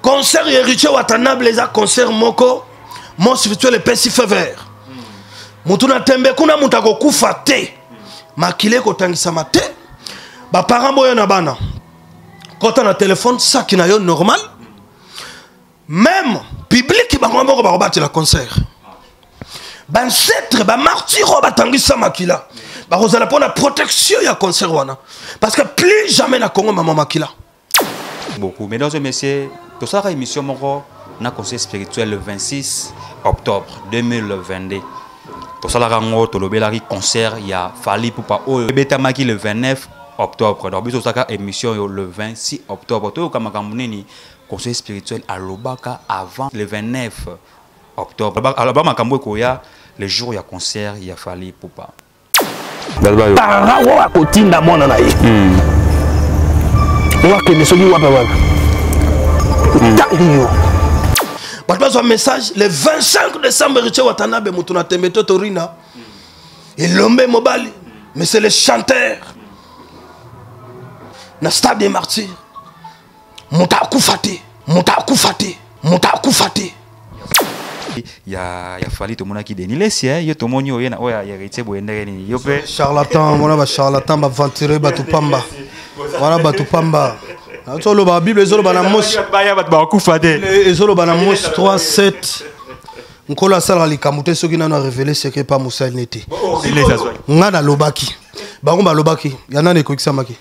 Concert ya Héritier Watanabe eza concert moko mon spirituel epesi feu vert. Mutu na tembe kuna mutu akokufa te. Makila ekotangisama te. Ba parents boyo na bana. Kota na téléphone saki na yo normal. Même public bango moko bakobatela concert. Ba ancêtre, ba martyrs oyo batangisa makila bakozala mpona protection ya concert wana, parce que plus jamais na Congo mama makila. Beaucoup. Mesdames et messieurs, tosalaka émission moko na conseil spirituel le 26 octobre 2022. Tosalaka yango, tolobelaki concert ya Fally Ipupa oyo ebetamaki le 29 octobre. Donc biso tosalaka émission oyo le 26 octobre. Toyoka makambo nini conseil spirituel alobaka avant le 29 octobre. Aloba makambo ekoya le jour ya concert ya Fally Ipupa. Parent oyo akotinda mwana na ye oyo akende soki wapi wapi, otali yo. Bato bazwa message le 25 décembre, Héritier Watanabe, moto na tembe to torina elombe mobali, mais c'est le chanteur na stade des Martyrs. Moto akufa te, moto akufa te, moto akufa te. Ya Fally, tomonaki Denis Lessie, yo tomoni oye na oyo ya Héritier boye, ndenge nini yo mpe? Charlatan wana, bacharlatan, baaventurier, bato pamba wana, bato pamba. Nazoloba, Bible ezoloba na Mose Baya bato bakufa te. Ezoloba na Mose 3 7, Nkolo asalaka likambo te soki nano arévéler secret pa mosali ne te. Nga nalobaki, bango balobaki, ya nani ekokisamaki?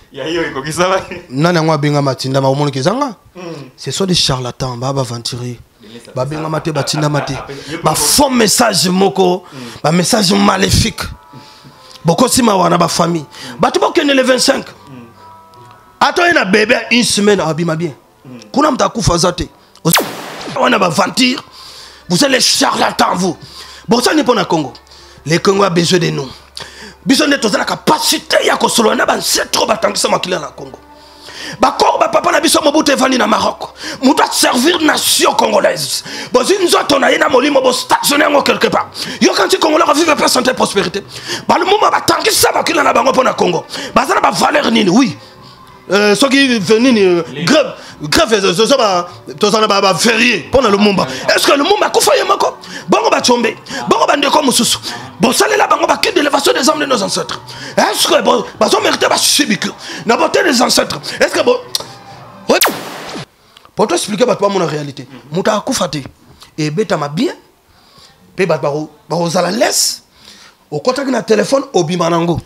Nani yango abengama, atindama? Omoniki ezanga, ce sont des charlatans, baa baaventurier, babengama te, batindama te, bafaux message moko, bamessage maléfique. Bokosima wana bafamille, bato bokende le 25. Ata oye na bébé ya une semaine, abima bien. Kuna moto akufa aza te. Wana baventure, vous êtes les charlatans, vous bosani mpo na Congo. Le Congo a besoin de nous. Biso nde toza na capacité ya kosolola na baancêtre oyo batangisa makila na Congo. Bakoro bapapa na biso Mobutu evandi na Maroc, moto aservir nation congolaise. Bozwi nzoto na ye na molimo, bostationne yango quelque part. Yokanti Congolais kovivre mpe santé, prospérité. Balumumba batangisa makila na bango mpo na Congo. Baza na bavaleur nini? Oui, soki nini, grève, toza na baférié mpo na Lumumba. Est ce que Lumumba akufa ye moko? Bongo Batshombe, bongo bandeko mosusu bosalela bango bakide d'élévation des âmes de nos ancêtres, est ce que bazomérite basibiki na beauté des ancêtres? Est ce que bo po to expliquer bato bamona réalité, moto akufa te, ebetama bien mpe bato bakozala lese. Okɔtaki na telefone, obima nango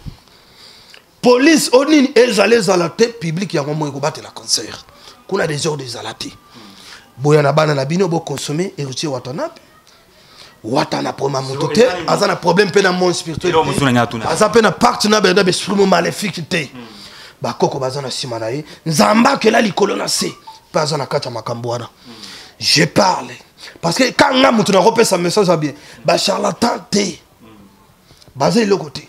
police o nini, ezala ezala te. Public yango moko ekobatela concert. Kuna désordre ezala te. Boya na bana na bino, boconsommer Héritier Watanabe. Wata na problème ya moto te, aza na problème mpe na monde spirituel, aza mpe na pacte na benda baesprit mo maléfique te. Bakoko baza na nsima na ye, Nzambe akela likolo na se mpe aza na kati ya makambo wana. Je parle parce que kanga moto nakopesa message ya bien. Bacharlatan te, baza eloko te.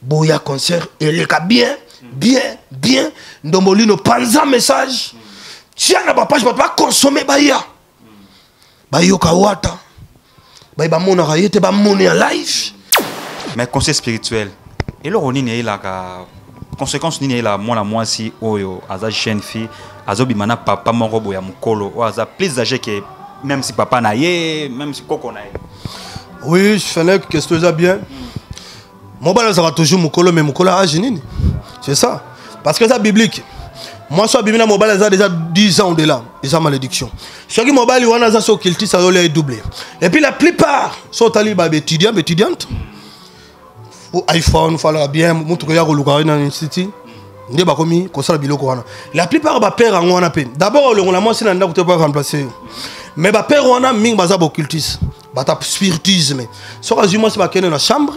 Boya concert eleka bien, bien, bien. Ndombolino, panza message, tia na bapage, bato baconsommer, baya bayoka Wata, baye bamonaka ye te, bamone ya live. Mais conseil spirituel, eloko nini eyelaka, conséquence nini eyelaka mwana mwasi oyo aza jeune fille, azobima na papa moko boye ya mokolo oyo aza plus âgé que même si papa na ye, même si koko na ye? Oui, Fenek, question eza bien. Mobali azalaka toujours mokolo, mais mokolo âge nini? C'est ça, parce que eza biblique. Mwasi abimi na mobali aza déjà 10 ans au-delà, eza malédiction. Soki mobali wana aza so occultiste, azolia ye double. Et puis la plupart, so otali baétudiant, baétudiante, iPhone falaka bien, motuka ya koluka na institut nde bakomi kosala biloko wana. La plupart bapère yango wana mpe d'abord olongola mwasi na ndako te po remplace yo. Mais bapère wana mingi baza baoccultiste, bata spiritisme. Soki azwi mwasi, bakende na chambre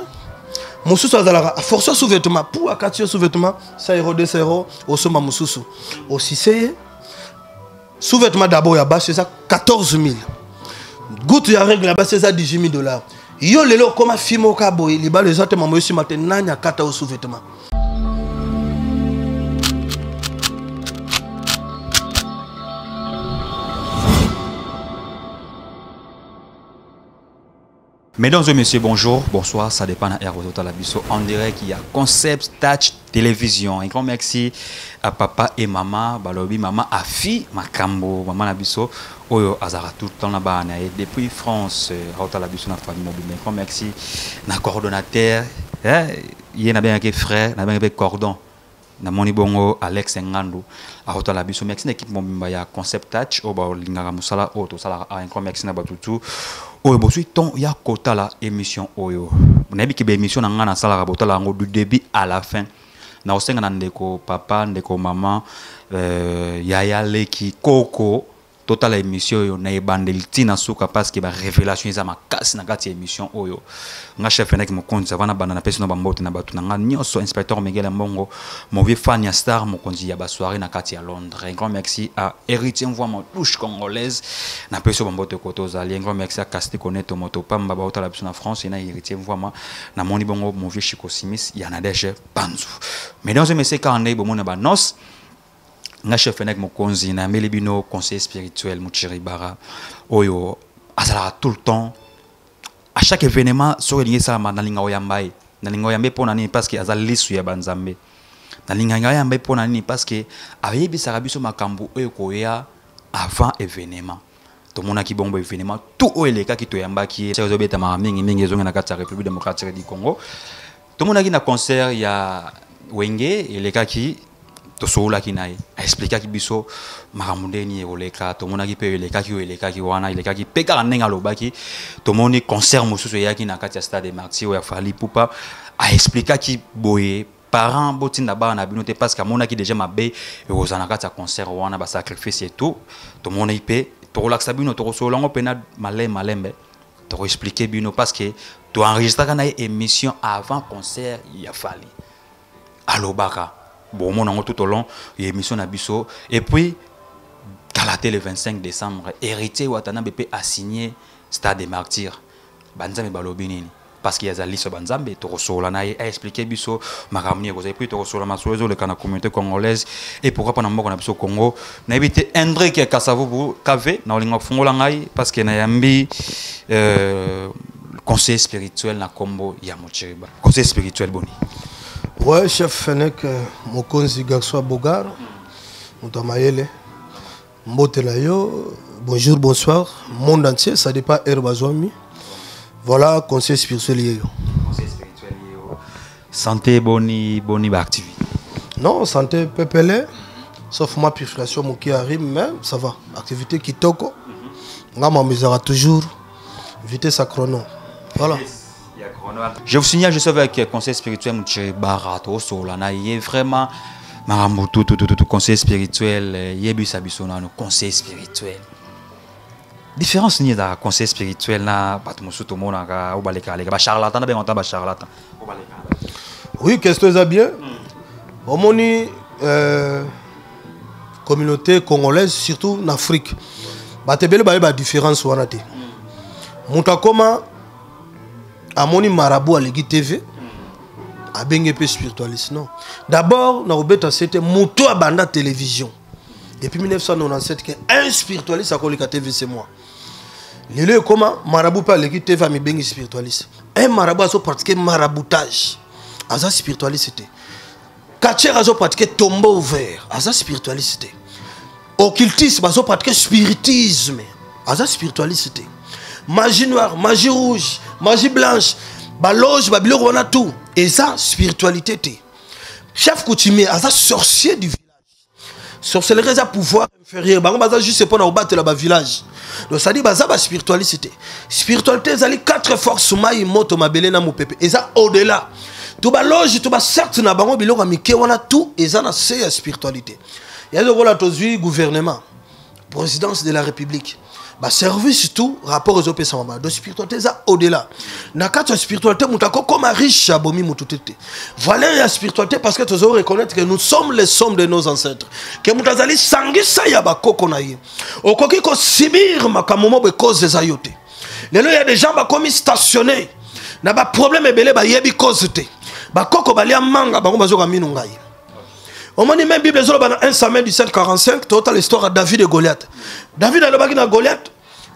mosusu, azalaka aforce sous-vêtement pour akati yo sous-vêtement 100 euro, 200 euro, osomba mosusu, osise ye sous-vêtement. D'abord ya basi eza 14 000, goutte ya règle ya basi eza 18 000 dollars. Yo lelo okóma fi moko boye, libala eza te, mama osima te, nani akata yo sous-vêtement? Mesdames et messieurs, bonjour, bonsoir, ça dépend de la biso en direct, il y a Concept Touch Télévision. Un grand merci à papa et maman, balobi maman Afi Makambo, maman na biso oyo azara tout le temps là-bas depuis France, la biso na famille mobile. Un grand merci na coordonnateur, hein, il y a bien frère, na bien cordon. Namoni bongo Alex Ngandu akotala biso. Merci na équipe mobimba ya Concept Touch oyo balingaka mosala oyo tosalaka. Un grand merci na bato tu oyo bozwi ton ya kotala émission oyo. Nayebi ke baémission na ngai nasalaka, botala yango du début à la fin. Na kosenga na ndeko papa, ndeko mama, yaya, leki, koko, totala émission oyo na ebandeli ntina suka, parce que barévélation eza makasi na kati ya émission oyo. Nga chef Feneki Mokonzi, avant na banda, napesi no bambote na bato na nga nyonso: inspecteur Miguel Mbongo, mauvais fan ya star, mokonzi ya basoirée na kati ya Londres. Un grand merci à Héritier Mvoama, touche congolaise, napesi yo bambote koto ozali. Un grand merci à Casti Koneto Moto Pamba, baotala biso na France na Héritier Mvoama. Namoni bongo mon vieux Chico Simis ya Nadege Panzu. Mesdames et messieurs, kaka ndenge bomona banos, nga chef Fenek Mokonzi nayambeli bino conseiller spirituel Muchiri Bara, oyo azalaka tout le temps à chaque événement. Soki elingi esalama, nalinga oyamba ye. Nalinga oyamba ye mpo na nini? Parce que aza lisu ya banzambe. Nalingaka oyamba ye mpo na nini? Parce que ayebisaka biso makambo oyo ekoya avant événement. Tomonaki bongo événement tout oyo elekaki, toyambaki ye. Ezobetamaka mingimingi, ezongi na kati ya République démocratique du Congo. Tomonaki na concert ya Wenge elekaki, tosololaki na ye, aexplikaki biso makambo ndenge nini ekoleka. Tomonaki mpe elekaki, oyo elekaki wana elekaki mpe kaka ndenge alobaki. Tomoni concert mosusu eyaki na kati ya Stade des Martyrs, oyo ya Fally Ipupa, aexplikaki boye: parent, botinda bana na bino te, parce que amonaki déjà mabe ekozala na kati ya concert wana, basacrifice et tout. Tomonaki mpe, tokolakisa bino, tokosolola yango mpena malembe malembe, tokoexplike bino, parce que toenregistraka na ye émission avant concert ya Fally. Alobaka, bomona yango tout au long ya émission na biso. Et puis kala te, le 25 décembre, Héritier Watanabe mpe asigné Stade des Martyrs. Banzambe balobi nini? Parce que aza liso banzambe. Tokosolola na ye, aexplike biso makambo nini ekozala. Et puis tokosolola masolo ezoleka na communauté congolaise et pourquoi pas na mboka na biso Congo. Nayebi te, Hendrik Kasavubu Kave na olinga kofungola ngai, parce que nayambi conseiller spirituel na kombo ya Mochiriba. Conseiller spirituel, boni? Ouais, chef Fenek Mokonzi, garçon Bogar, moto ya mayele, mbote na yo, bonjour, bonsoir, monde entier, ça dépend heure bazwami. Voilà, conseil spirituel yeyo. Conseil spirituel yeyo. Santé boni, boni ba activité? Non, santé pepele, sauf ma purification moki arrive, mais ça va. Activité kitoko. Nga mamizaka toujours vitesse à chrono. Voilà. Je vous signale, je suis avec conseil spirituel Mouche Barato Solana. Il est vraiment makambo tout, tout, tout, tout, conseil spirituel. Yebisa biso nano, conseil spirituel. Différence ni da conseil spirituel na bato mosusu tomonaka oyo baleka ba charlatan, na benga ba charlatan. Oui, question eza bien. Omoni communauté congolaise, surtout en Afrique, bato ebele bayeba différence wana te. Moto akoma amoni marabout aleki TV, abenge mpe spiritualiste. Non, d'abord nakobeta sete, moto abanda télévision depuis 1997 ke un spiritualiste akoleka TV, c'est moi. Lelo ekoma marabout mpe aleki TV, amibengi spiritualiste. Un marabout azopratike maraboutage, aza spiritualiste te. Catcheur azopratike tombeau ouvert, aza spiritualiste te. Occultisme azopratike spiritisme, aza spiritualiste te. Magie noire, magie rouge, magie blanche, baloge, babiloko wana tout eza spiritualité te. Chef coutumier aza sorcier du village. Sorcellerie eza pouvoir inférieur, bango baza juste mpona kobatela bavillage. Donc c'est-à-dire baza baspiritualiste te. Spiritualité ezali quatre forces: mai, moto, mabele na mopepe. Eza au-delà to baloge to basecte na bango, biloko ya mike wana tout eza na se ya spiritualité. Ya lokola tozwi gouvernement, présidence de la République, baservice tout rapport ezopesama bana. Donc spiritualité eza au-delà. Na kati ya spiritualité, moto akokoma riche, abomi motu te te. Valeur ya spiritualité, parce que tozo reconnaître que nous sommes les sommes de nos ancêtres, ke moto azali sangisa ya bakoko na ye. Okoki kosibir makambo mo boye, cause eza yo te. Lelo ya des gens bakomi stationné na baproblème ebele, bayebi cause te. Bakoko balia manga, bango bazoka minu ngai. Omoni, même Bible ezoloba na 1 Samuel 17 45, totala histoire ya David et Goliath. David alobaki na Goliath: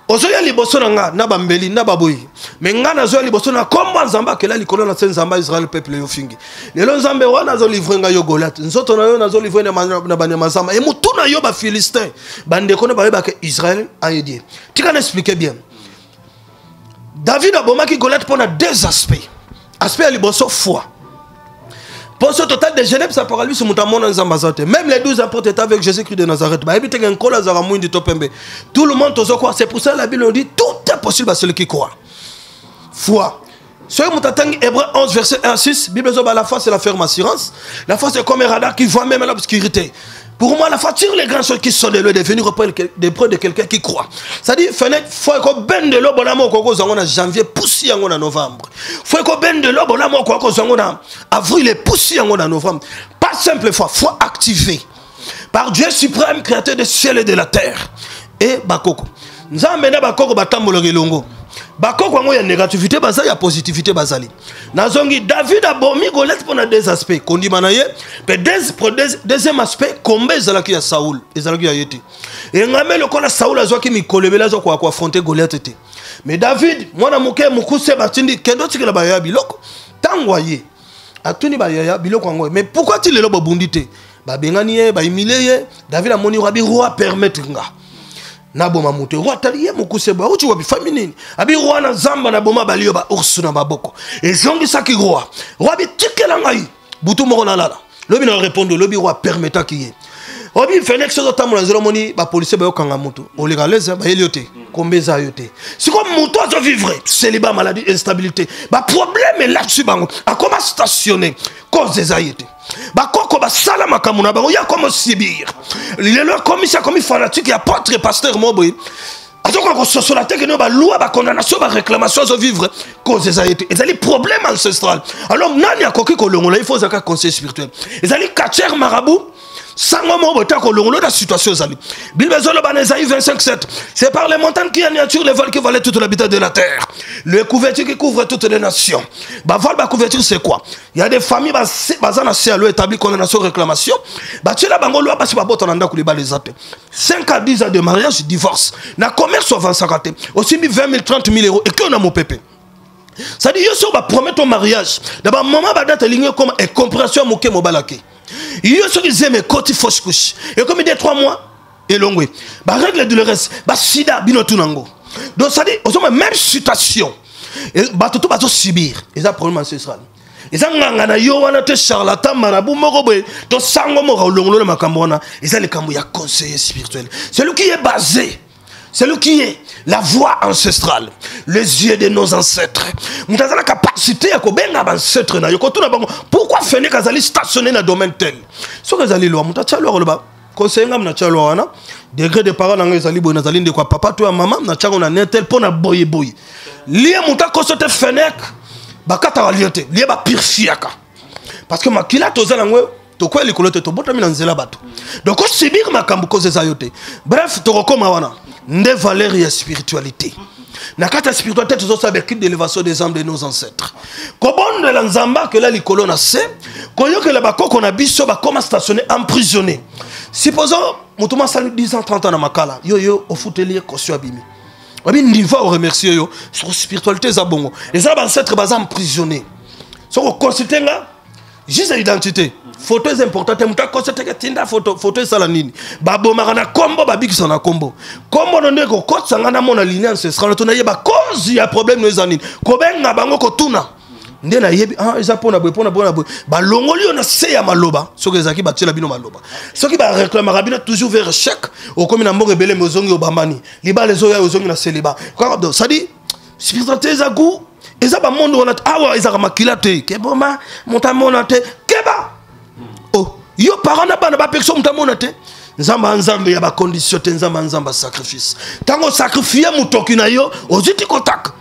Ozoya liboso na nga na bambeli na baboyi, me nga nazoya liboso na kombo ya Nzambe akela likolo na se, Nzambe ya Israel, peuple yo fingi. Lelo Nzambe wana azolivre nga yo Goliath, nzoto na yo nazolivre na banyama zamba e motu na yo Bafilistin. Bandeko na bayebaka Israel ayedie. Tika na explique bien. David abomaki Goliath mpona deux aspects. Aspect ya liboso, foi. Poso total de Genève, Apocalypse, moto amona Nzambe aza te. Même les 12 apôtres étaient avec Jésus-Christ de Nazareth. Bayebi te ke Nkolo azalaka mwindi to pembe. Tout le monde tozo croire. C'est pour ça la Bible nous dit: tout est possible à celui qui croit. Foi. Soki moto atangi Hébreu 11 verset 1 à 6, Bible ezoba: la foi, c'est la ferme assurance. La foi, c'est comme un radar qui voit même à l'obscurité. Pour moi, la foi tire les grandes choses qui sont de loin de venir auprès de quelqu'un qui croit. C'est-à-dire, fenêtre, foi ekobendela bolamu okoki kozwa yango na janvier, pusi yango na novembre. Foi ekobendela bolamu okoki kozwa yango na avril, epusi yango na novembre. Pas simple foi, foi activée par Dieu suprême, créateur du ciel et de la terre. Et bakoko. Nzambe na bakoko batambolaka elongo. Bakoko yango ya négativité baza, ya positivité bazali. Nazongi: David abomi Goliath mpona deux aspects: kondima na ye, mpe deuxième aspect, kombe ezalaki ya Saul, ezalaki ya ye te. Engame lokola Saul azwaki mikolo ebele, azokoka koaffronter Goliath te. Mais David, mwana moke mokuse, batindi: kende otikela bayaya biloko. Ntango aye, atuni bayaya biloko yango: mais pourquoi ti lelo bobundi te? Babengani ye, bahumilie ye. David amoni roi, abi: roi, permettre nga naboma moto. Roi atali ye mokuse boye: auti wapi, famille nini? Abi: roi, na zamba naboma balio ba ours na maboko. Ezongisaki roi. Roi abi: tikela ngai butu moko nalala, lobi na répondre. Lobi roi permettaki ye. Obi Félix, soki otambola nzela, omoni bapolisier bayokanga moto, oleka lese, bayeli yo te, kombe eza yo te. Sikoyo moto azovivre célibat, maladie, instabilité, baproblème elakisi bango, akoma stationné, cause eza ye te. Bakoko basala makambo na bango, ya koma subir. Lelo akomisi, akomi fanatique ya apôtre, pasteur mo boye, azokoka kososola te kende baloi, bacondamnation, baréclamation azovivre, cause eza ye te, ezali problème ancestral. Alors nani akoki kolongola? Il faut ozalaka conseil spirituel, ezali catcher, marabout, sango moko boye te akolongola na situation. Ezali Bible ezoloba na Esaïe 25 7: c'est par les montagnes qui anéantir les voiles qui valaient toute l'habitat de la terre, les couvertures qui couvrent toutes les nations. Bavoile, bacouverture, c'est quoi? Il y a des familles baza na se ya loi établi, condamnation, réclamation. Batiela bango loi, basi babota na ndako, libala eza te. 5 à 10 ans de mariage, divorce. Na commerce avançaka te, osimbi 20 000, 30 000 euros, eke na mopepe. C'est-à-dire yo soki bapromet ton mariage na bamoma, badate elingi ekoma incompréhension ya moke, mobalaki yo. Soki zemi ekoti, fausse couche ekomi 2 3 mois, elongwe, barègle douloureuse, basida, bino tuna yango. Donc c'est-à-dire ozoma même situation, bato to bazosubir, eza problème ancestral. Eza nganga na yo wana te, charlatan, marabout moko boye to sango moko olongolo na makambo wana. Eza likambo ya conseiller spirituel, celui qui est basé, celui qui est la voix ancestrale, les yeux de nos ancêtres. Moto aza na capacité ya kobenga baancêtre na yo, kotuna bango pourquoi fenek azali stationné na domaine tel. Soki ezali lwa, moto atya lwa, koloba: conseiller ngam, natya lwa wana, degré de parent na ngai ezali boye, nazali ndeko ya papa to ya mama, natyango na netel mpo na boyeboye. Lie moto akoso te, fenek bakataka lie te, lie bapurifiaka, parce que makila toza nango, tokwya likolo te, tobotami na nzela bato. Donc osubir makambo, cause eza yo te. Bref, tokokóma wana nde valeur ya spiritualité. Na kati ya spiritualité, tozosala baculte d'élévation des âmes de nos ancêtres, kobondela Nzambe akela likolo na se, koyokela bakoko na biso bakoma stationné, emprisonné. Supposons moto mo asali 10 ans, 30 ans na makala, yo yo ofuteli ye caution, abimi, babi niveau oremercie yo. Sur spiritualité eza bongo, eza na baancêtre baza emprisonné. Soki oconsulte nga, juste identité, photo eza important te. Moto aconsulte, tinda photo. Photo esala nini? Babomaka na kombo, babikisa na kombo. Kombo no nde kokotisa nga namona ligne ancestrale to nayeba cause ya problème no eza nini. Kobenga bango, kotuna nde nayebi: ah, eza mpona boye, mpona boye na boye. Balongoli yo na se ya maloba. Soki ezalaki batiela bino maloba, soki baréclamaka bino toujours vers échec, okomi na mbongo ebele, me ozongi, obambani, libala ezoya, ozongi na célibat. C'est-à-dire spiritualité eza goût, eza bamonde wana. Awa ezalaka makila te, keboma moto amona te. Keba oh, yo parent na bana bapekisa moto amona te. Nzambe ya Nzambe ya bacondition te, Nzambe ya Nzambe ya sacrifice. Ntango osacrifie motoki na yo, ozwi ti kotaka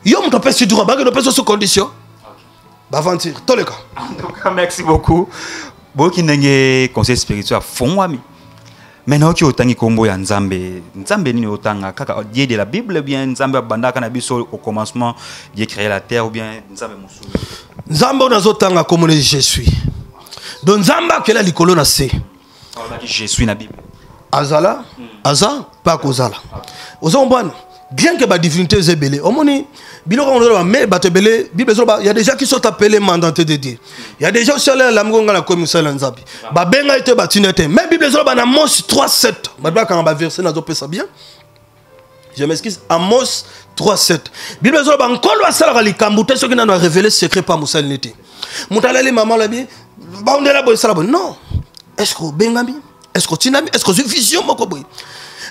yo moto apesi droit, bakende opesi oso condition baventure toleka. En tout cas, merci beaucoup. Boyoki ndenge conseil spirituel afongwami. Mais nayoki otangi nkombo ya Nzambe. Nzambe nini otanga? Kaka Dieu de la Bible, bien Nzambe abandaka na biso, au commencement Dieu créé la terre, ou bien Nzambe mosusu? Nzambe oyo nazotanga komona, je suis. Donc Nzambe akela likolo na se. Olobaki je suis na Bible. Azala, aza mpe akozala. Oza comprendre? Bien que badivinité eza ebele, omoni biloko yango ozoloba, mais bato ebele, Bible ezoloba, y a des gens qui sont appelés mandatés de Dieu, y a des gens aussi alamuki, nga nakomi mosali ya Nzambe, babenga ye te, batina te. Mais Bible ezoloba na Amos 3 7, bato bakanga baverset nazopesa bien, je m'excuse, Amos 3 7, Bible ezoloba Nkolo asalaka likambo te soki nano arévéler secret pa mosali ne te. Moto alali, mama alobi baundela boye, esala boye. Non, est ce que obengami? Est ce que otindami? Est ce que ozwi vision moko boye?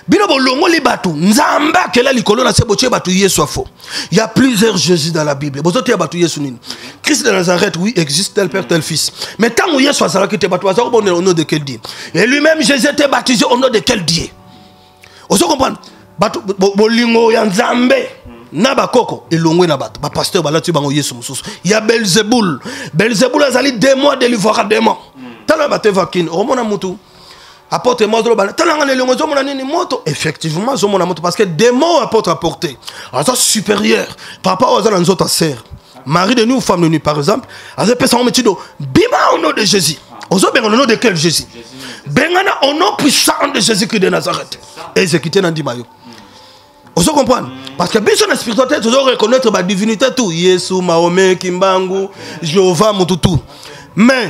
Bino bolongoli bato Nzambe akela likolo na se, botie bato Yesu afo. Il y a plusieurs Jésus dans la Bible. Bozoteya bato Yesu nini? Christ de Nazareth, oui, existe, tel père, tel fils. Mais ntango Yesu azalaki te, bato baza kobondela au nom de quel Dieu? Et lui-même Jésus était baptisé au nom de quel Dieu? Ozo comprendre? Bato bolingo ya Nzambe na bakoko elongwe na bato. Bapasteur balati bango Yesu mosusu ya Belzebul. Belzebul azali démon, délivrera démon. Tala bato evakini, okomona mutu apôtre mo azoloba, tala nga na elongo, ezomona nini? Moto. Effectivement azomona moto, parce que démon apôtre apporté aza supérieur par rapport oyo aza na nzoto aser mari de nuit ou femme de nuit, par exemple. Azopesa ngo metido, bima au nom de Jésus. Ozobenga au nom de quel Jésus? Bengana au nom puissant de Jésus Christ de Nazareth, exécuté na ndima yo. Ozo comprendre? Parce que biso na spiritualité, tozo reconnaître badivinité tout, Yesu, Mahomet, Kimbangu, Jéhovah, motu tout. Mais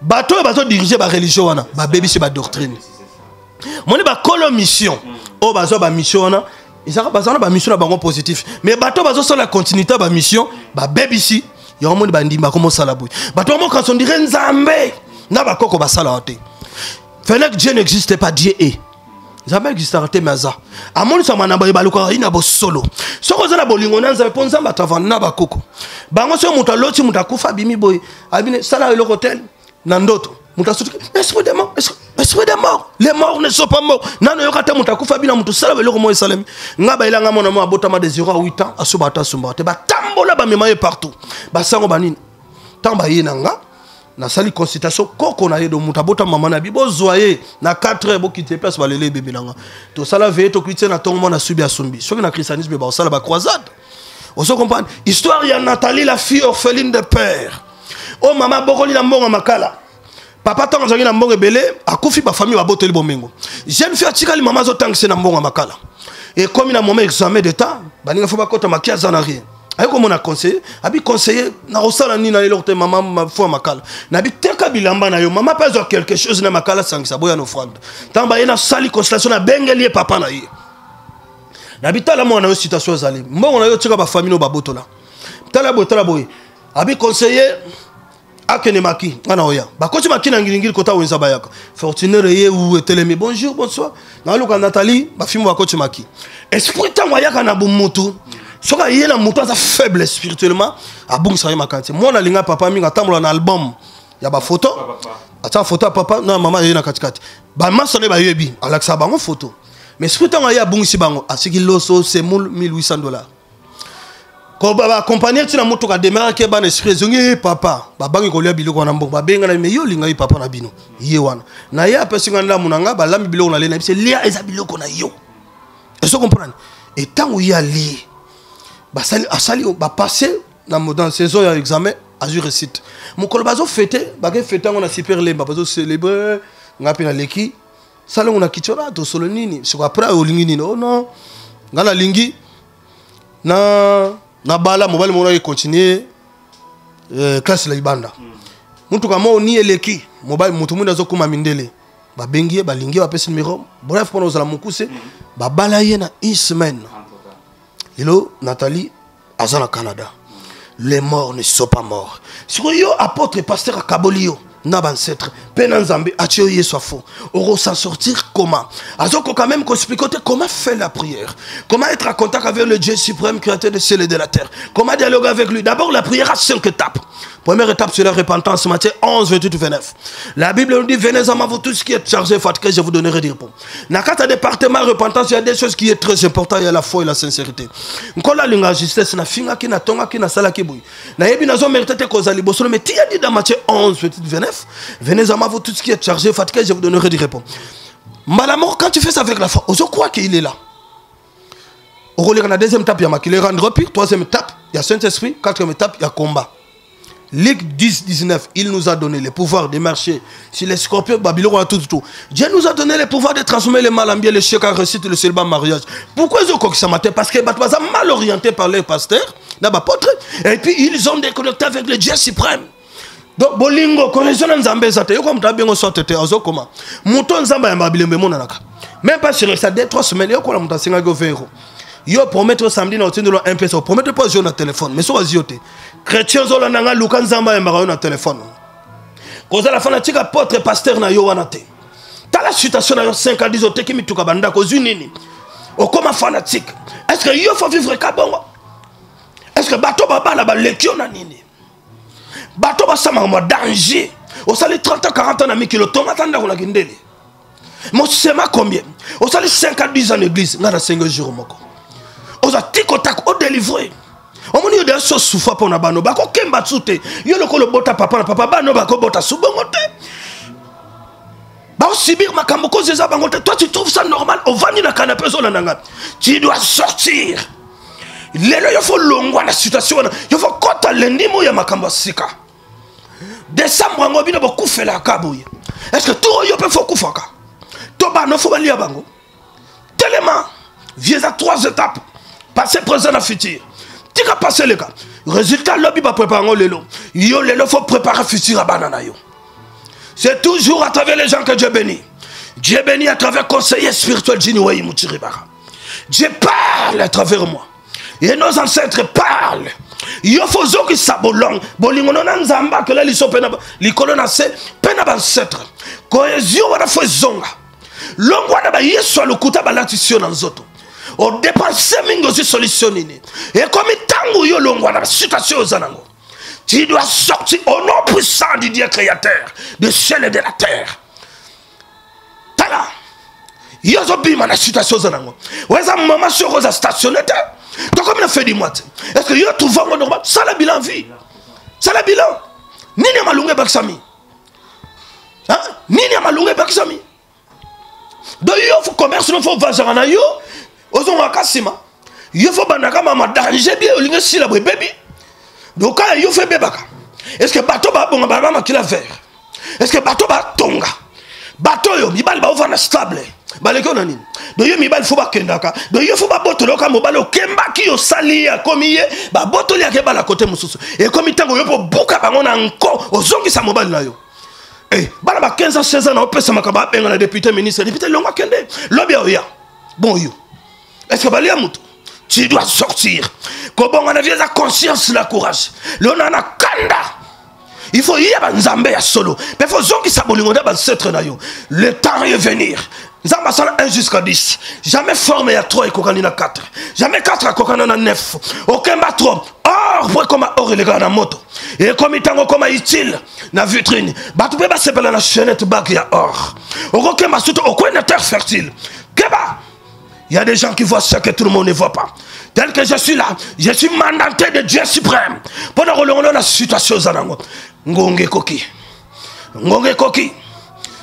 bato oyo bazodirige bareligion wana babebisi badoctrine. Moni bakolo mission oyo bazwa bamission wana, ezalaka baza na bamission na bango positif, mais bato oyo bazosala continuité ya bamission babebisi yango. Moni bandimi bakomosala boye, bato bango kasi on dirait Nzambe na bakoko basalaka te. Fenek, Dieu n'existe pas, Dieu est. Nzambe existaka te, mais aza amonisama na baye balukaka ye na bosolo. Soki oza na bolingo na Nzambe, mpo Nzambe atravana na bakoko bango. Soki moto aloti moto akufa, abimi boye, abini sala eloko tel na ndoto, moto asutuki, esprit de mort, esprit de mort, les morts ne sont pas morts. Nano yoka te moto akufa bina moto sala eloko moko esalemi. Nga bayelanga mwana mo abotama de 0 à 8 ans, asuba ata asumbaka te. Batambola, bamema ye partout, basango banini. Ntango baye na nga, nasali consultation koko na ye do moto abota mama na bi, bozwa ye na 4 heures, bokite place balele ebembe na nga, tosala veye, tokwiti ye na ntongo, mwana asubi, asumbi. Soki na christianisme baosala bacroisade. Ozo comprendre histoire ya Nathalie, la fille orpheline de père, oyo mama abokoli na mbongo ya makala. Papa ntango azalaki na mbongo ebele, akufi, bafamille babotoli bomengo. Jeune fille atikali, mama azotangisa na mbongo ya makala. Ekomi na moment examen d'état, baninga fo bakota maki, aza na rien. Aye komona conseiller, abi conseiller, nakosala nini na eloko te? Mama fo ya makala, nabi teka bilamba na yo, mama mpe azwa quelque chose na makala, asangisa boya na offrande. Ntango baye, nasali constellation, nabengeli ye papa na ye, nabi tala mwana yo, situation ezali, mbongo na yo tika bafamille oyo babotola, tala boye, tala boye. Abi conseiller akende maki, nga na oya. Bakoti maki na Ngiringiri, kota wenza bayaka fortuner ye wu etelemi, bonjour, bonsoir, naluka Nathalie. Bafilme bakoti maki, esprit ntango ayaka na bomotu, soki aye na motu aza faible spirituellement, abungisaka ye makanisi. Mwana alinga papa mingi, atambola na album ya bafoto, atia foto ya papa na mama ye na katikati. Bamasa nde bayebi, alakisaka bango foto. Mais esprit ntango aye, abungisi bango, asiki loso, semoule, 1800 $. Baaccompagne ntina motuka demaraki bana, esprit ezongi, ye papa babangi kolia biloko wana, mbongo babengana. Me yo olinga ye papa na bino, ye wana na ye apesi nga ndamu na nga, balambi biloko na lie na biso, lia, eza biloko na yo. Ezo comprendre? Etango ye alie, basali, asali bapasse na dans saison ya examen, azwi réussite. Mokolo bazofete, bakefete yango na Super Lemba, bazocélébre, nga mpe naleki salongo na kiti wana, tosolo nini siko. Après olingi nini? Oh non, nga nalingi na bala mobali moko, naki continue classe na libanda. Mutuka moko ni eleki mobali, motu mwindu azokóma mindele, babengi ye, balingi ye, bapesi numéro. Bref, mpona ozala mokuse, babala ye na une semaine. Lelo Nathalie aza na Canada. Les morts ne sont pas morts. Sikoyo yo apôtre, pasteur akaboli yo na bancêtre mpe na Nzambe, atie yo Yesu afo, s'en sortir comment? Azokoka même koexpliquer te comment faire la prière, comment être en contact avec le Dieu suprême, créateur de ciel et de la terre, comment dialoguer avec lui. D'abord, la prière a cinq étapes. Première étape, c'est la repentance. Matthieu 11, 28, 29, la Bible nous dit: venez à moi, vous tous qui êtes chargés, fatigués, je vous donnerai du repos. Na kati département repentance, il y a des choses qui est très important: il y a la foi et la sincérité. Nkolo alinga justesse. Nafingaki, natongaki, nasalaki boye, nayebi nazomérite te kozala liboso. Mais tia dit dans Matthieu 11, 28, 29: venez à moi, vous tous qui êtes chargés, fatigués, je vous donnerai du repos. Mbala moko, quand tu fais ça avec la foi, ozo croire qu'il est là. Okoleka na deuxième étape ya makili, rendre pire. Troisième étape ya Saint-Esprit. Quatrième étape ya combat. Luc 10, 19, il nous a donné le pouvoir de marcher sur les scorpions, Babylone, tout, tout. Dieu nous a donné le pouvoir de transformer le mal en bien, le chèque à réussite, le célibat mariage. Pourquoi ils ont ça matin? Parce que bato baza mal orienté par les pasteurs, na ba apôtres, et puis ils ont déconnecté avec le Dieu suprême. Donc, bolingo, cohésion na Nzambe eza te. Yo comme tabengo sorte te, ozo koma. Moto Nzambe ya mabilembe monanaka. Même pas sur ça, 2, 3 semaines, yo kola moto asenga go vero. Yo promettre samedi na otindelo un peu, promettre pas yo na téléphone, mais so azio te. Chrétien zola nanga luka Nzambe ya mbaka yo na téléphone. Kozala fanatique apôtre pasteur na yo wana te. Tala situation na yo 5 à 10 oteki mituka banda kozwi nini? Okoma fanatique. Est-ce que yo faut vivre ka bongo? Est-ce que bato babala ba lekio na nini? Bato basamaka mwa danger. Osali 30 ans, 40 ans na mikilo, tonga ta ndako na kindele. Mosema combien? Osali 5 à 10 ans na église, nga na 5 jours moko. Oza tiko tak o délivrer. Omoni yo so soufa pona bano bako kemba tsute. Yo lokolo bota papa na papa bano bako bota subongo te. Ba subir makambo ko zeza bango te. Toi tu trouves ça normal? Ovandi na canapé zo nanga. Tu dois sortir. Lelo yo faut longwa na situation wana. Yo faut kota lendimo ya makambo sika. Décembre ngo bino bokufela kabuye. Est-ce que tout yo pe faut kufaka? To bano faut balia bango. Tellement vieux à 3 étapes. Passé, présent, na futur. Tika passé les gars. Résultat lobby ba préparer lelo. Yo lelo faut préparer futur à banana yo. C'est toujours à travers les gens que Dieu bénit. Dieu bénit à travers conseiller spirituel Jini Wei Mutiribara. Dieu parle à travers moi. Et nos ancêtres parlent. Yo faut zoki sabolong bolingo na nzamba que la liso pena likolo na se pena ba ancêtre. Cohésion wana faut zonga. Longwa na ba Yesu alokuta ba latisio na nzoto. O dépenser mingi ozi solution nini. Et comme tango yo longwa na situation oza nango. Tu dois sortir au nom puissant du Dieu créateur du ciel et de la terre. Tala. Yo zo bima na situation oza nango. Weza mama sur oza stationné te. Donc comme on fait du mois. Est-ce que yo trouve ngo normal? Ça la bilan vie. Ça la bilan. Nini malunge bakisami. Hein? Nini malunge bakisami. Donc yo faut commerce no faut vazara na yo. Ozonga kasima. Yo faut bandaka mama danger bien olinge sila bwe baby. Donc quand yo fait bebaka. Est-ce que bateau ba bonga ba makila vert? Est-ce que bateau ba tonga? Bateau yo mibali ba ovana stable. Baleki na nini? Donc yo mibali faut ba kendaka. Donc yo faut ba botolo ka mobali okemba ki yo sali ya komi ye, ba botoli ya ke bala côté mususu. Et komi tango yo po buka bango na nko ozongisa mobali na yo. Eh, bala ba 15 ans, 16 ans na opesa makaba benga na député ministre, député longa kende. Lobi ya. Bon yo. Est-ce que balia mutu? Tu dois sortir. Kobonga na vie za conscience la courage. Le na na kanda. Il faut y avoir Nzambe ya solo. Mais faut zongisa bolingo na ba ancêtre na yo. Le temps est venir. Nzambe asala 1 jusqu'à 10. Jamais forme ya 3 ekokani na 4. Jamais 4 ekokani na 9. Okemba 3. Or, pour comme or eleka na moto. Et comme itango comme utile na vitrine. Bato pe ba sepela na chaînette bague ya or. Okokemba surtout okwena terre fertile. Keba. Il y a des gens qui voient ce que tout le monde ne voit pas. Tel que je suis là, je suis mandaté de Dieu suprême. Pendant que l'on a la situation, ngonge koki. Ngonge koki.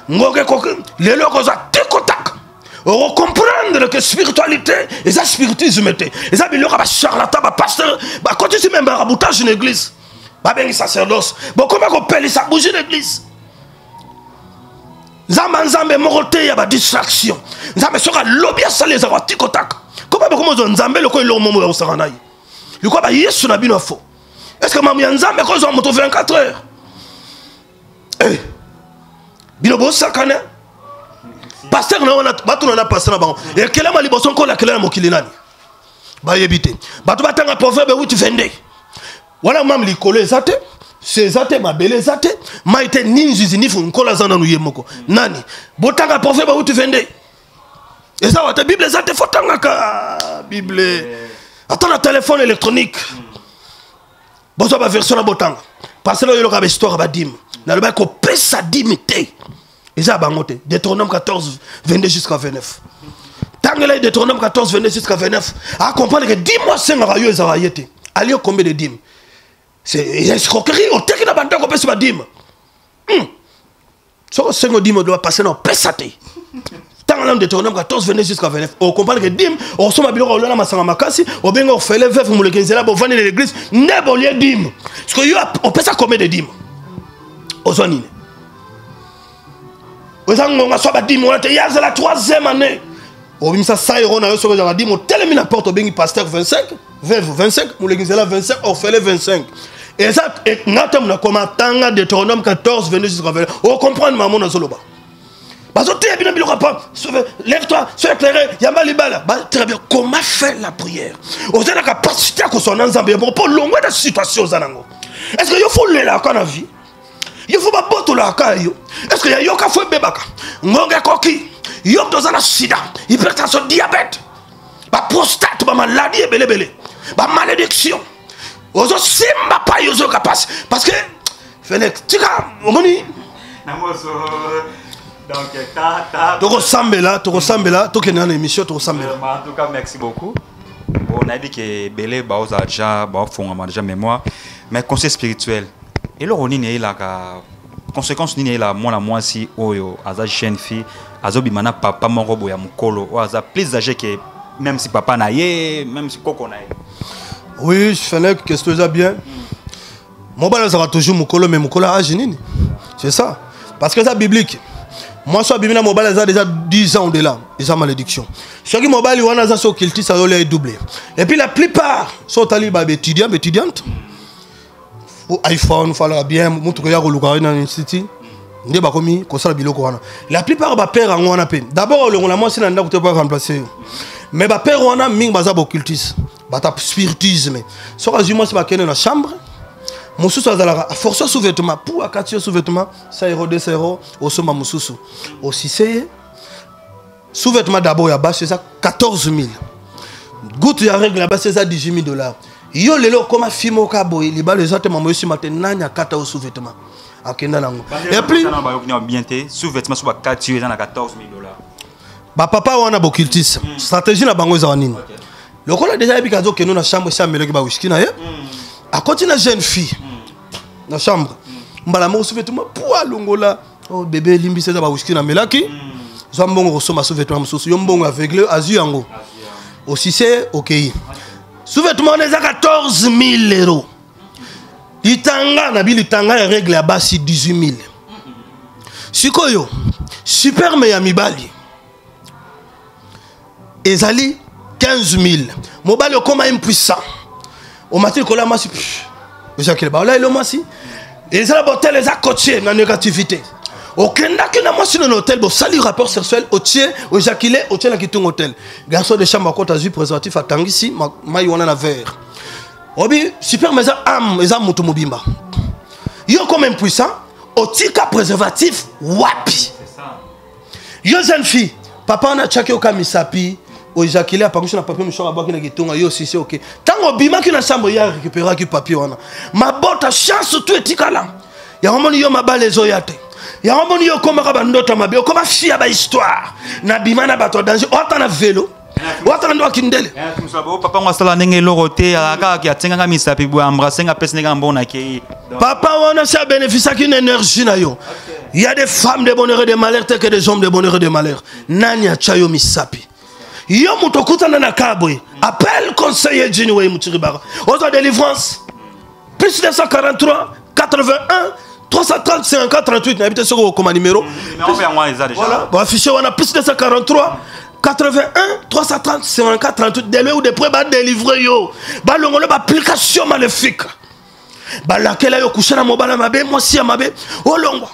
Ngonge koki. Les locaux ont tic-tac. On comprendre que spiritualité, et ça spiritisme était. Et ça, il y aura charlatan, pasteur, quand tu même raboutage une église, ben sacerdoce. Bon, comment on pèle ça bouge une église? Nzambe nzambe morote ya ba distraction. Nzambe soka lobby ça les avoir tic tac. Comment comment nzambe loko elo momo ya osaka naye. Liko ba Yesu na bino fo. Est-ce que mamu ya nzambe ko zo moto 24 heures? Eh. Bino bo sakana. Pasteur na wana batu na pasteur na bango. E kelema liboso ko la kelema mokili nani? Ba yebite. Batu batanga proverbe 8 22. Wala mam likolo ezate. C'est mabele ezate. Maite ninjuzi nifu nkola zana nu yemoko. Nani? Botanga proverbe 8 22. Eza wata Bible ezate fotanga ka Bible. Attends la téléphone électronique. Bozo ba version na botanga. Parce que yo loka ba histoire ba dîme. Na loba ko pesa dîme te. Eza bango te. Deutéronome 14 22 jusqu'à 29. Tangela Deutéronome 14 22 jusqu'à 29. A comprendre que 10 mois sengaka yo ezaka yete. Ali combien de dîmes? C'est escroquerie au teki na bandako pesa ba dîme. Soko sengo dîme doit passer non pesa te. Tanga nanu Deutéronome 14 22 jusqu'à 29, ocomprendre que dîme, osomba biloko, olona masanga makasi, obenga orphelin, veuve, moleki nzela, bovandi na l'église nde bolie dîme. Parce que yo opesa combien de dîme? Ozwa nini? Oza ngonga swa badîme wana te. Yazala troisième année, obimisa 100 euro na yo. Soki ozalaka dîme, otelemi na porte, obengi pasteur 25, veuve 25, moleki nzela 25, orphelin 25. Eza nga ntango nakoma tanga Deutéronome 14 22 jusqu'à 29, ocomprendre mamo nazoloba. Bazoteya bino biloko pa lève toi, sois éclairé, yamba libala. Très bien, comment faire la prière? Oza na capacité ya kozwa na Nzambe moko mpo longwe na situation oza nango. Est ce que yo fo olelaka na vie? Yo fo babotolaka yo? Est ce que ya yoka fo ebebaka? Ngonga ekoki. Yo moto oza na sida, hypertension, diabète, baprostate, bamaladi ebelebele, bamalédiction, ozosimba pai, ozoyoka mpasi parce que Félix tika omoni. Tokosambela, tokosambela, tokende na émission, tokosambela. En tout cas, merci beaucoup. Bon, nayebi ke ebele baozala déjà, baofongama déjà mémoire. Mais conseil spirituel, eloko nini eyelaka, conséquence nini eyelaka mwana mwasi oyo aza jeune fille, azobima na papa moko boye ya mokolo, oyo aza plus âgé ke même si papa na ye, même si koko na ye? Oui, Fenec, question eza bien. Mobali azalaka toujours mokolo, mais mokolo ya age nini? C'est ça, parce que eza biblique. Mwasi abimi na mobali aza déjà 10 ans au-delà, eza malédiction. Soki mobali wana aza so occultiste, azolia ye double. Et puis la plupart, so otali baétudiant, baétudiante, iPhone falaka bien, motuka ya koluka na institut nde bakomi kosala biloko wana. La plupart bapère yango wana mpe, d'abord olongola mwasi na ndako te po remplace yo. Mais bapère wana mingi baza baoccultiste, bata spiritisme. Soki azwi mwasi, bakende na chambre, mosusu azalaka aforce sous-vêtement pour akati yo sous-vêtement 100 euro, 200 euro, osomba mosusu, osise ye sous-vêtement. D'abord ya basi eza 14 000, goutte ya règle ya basi eza 18 000 dollars. Yo lelo okóma fi moko ya boye, libala eza te, mama osima te. Nani akata yo sous-vêtement, akenda nango? Et puis bien te, sous-vêtement so bakati yo eza na 14 000 dollars. Bapapa wana bocultiste, stratégie na bango ezala nini? Lokola déjà yebi azokende na chambre, esi amelaki bawiski na ye, akoti na jeune fille na chambre, mbala moko sous-vêtement po alongola. Oh bébé, elimbisi, eza bawiski namelaki, zwa mbongo kosomba sous-vêtement mosusu. Yo mbongo aveugle azwi yango, osise, okei. Sous-vêtement wana eza 14 000 euros. Litanga na bi, litanga ya règle ya basi 18 000. Sikoyo sperme ya mibali ezali 15 000. Mobali okóma impuissant, omati likolo ya mwasi, ezakele baola elo mwasi, ezala botel, eza cotier na négativité. Okendaki na mwasi na hotel, bosali rapport sexuel, otie oéjaculé, otie na kitunga hotel. Garçon de chambre akota, azwi préservatif, atangisi mai wana na verre. Obi sperme eza âme, eza moto mobimba. Yo comme impuissant, otika préservatif wapi? Yo jeune fille, papa wana atiaki yoka misapi, oéjaculé, apangisi na papier mouchoir, abwaki na kitunga. Yo osisi, oke. Ntango obimaki na chambre, ye arécupéraki papier wana. Mabota, chance tu etikala yango. Moni yo mabala ezoya te, yango moni yo okomaka bandoto mabe, okoma fi ya bahistoire, nabima na bato ya danger, oata na velo, oata na ndo akindele. Papa ngo asala ndenge eloko te, kaka atienganga misapi boye, embrasse nga, apesi ndenge mbongo, nakei. Papa wana si abénéficiaki na énergie na yo. Il y a des femmes de bonheur et de malheur tel que des hommes de bonheur et de malheur. Nani atya yo misapi? Yo moto okutana na ka boye, appelle conseiller Jini Wei Mutiribara, ozwa délivrance. Plus 243 81 330 54 38. Nayebi te soki okoma numéro. Voilà, baaffiche wana, plus 243 81 330 54 38. De loin ou de près, badélivre yo, balongolo baapplication maléfique balakela yo, kusha na mobali ya mabe, mwasi ya mabe, olongwa.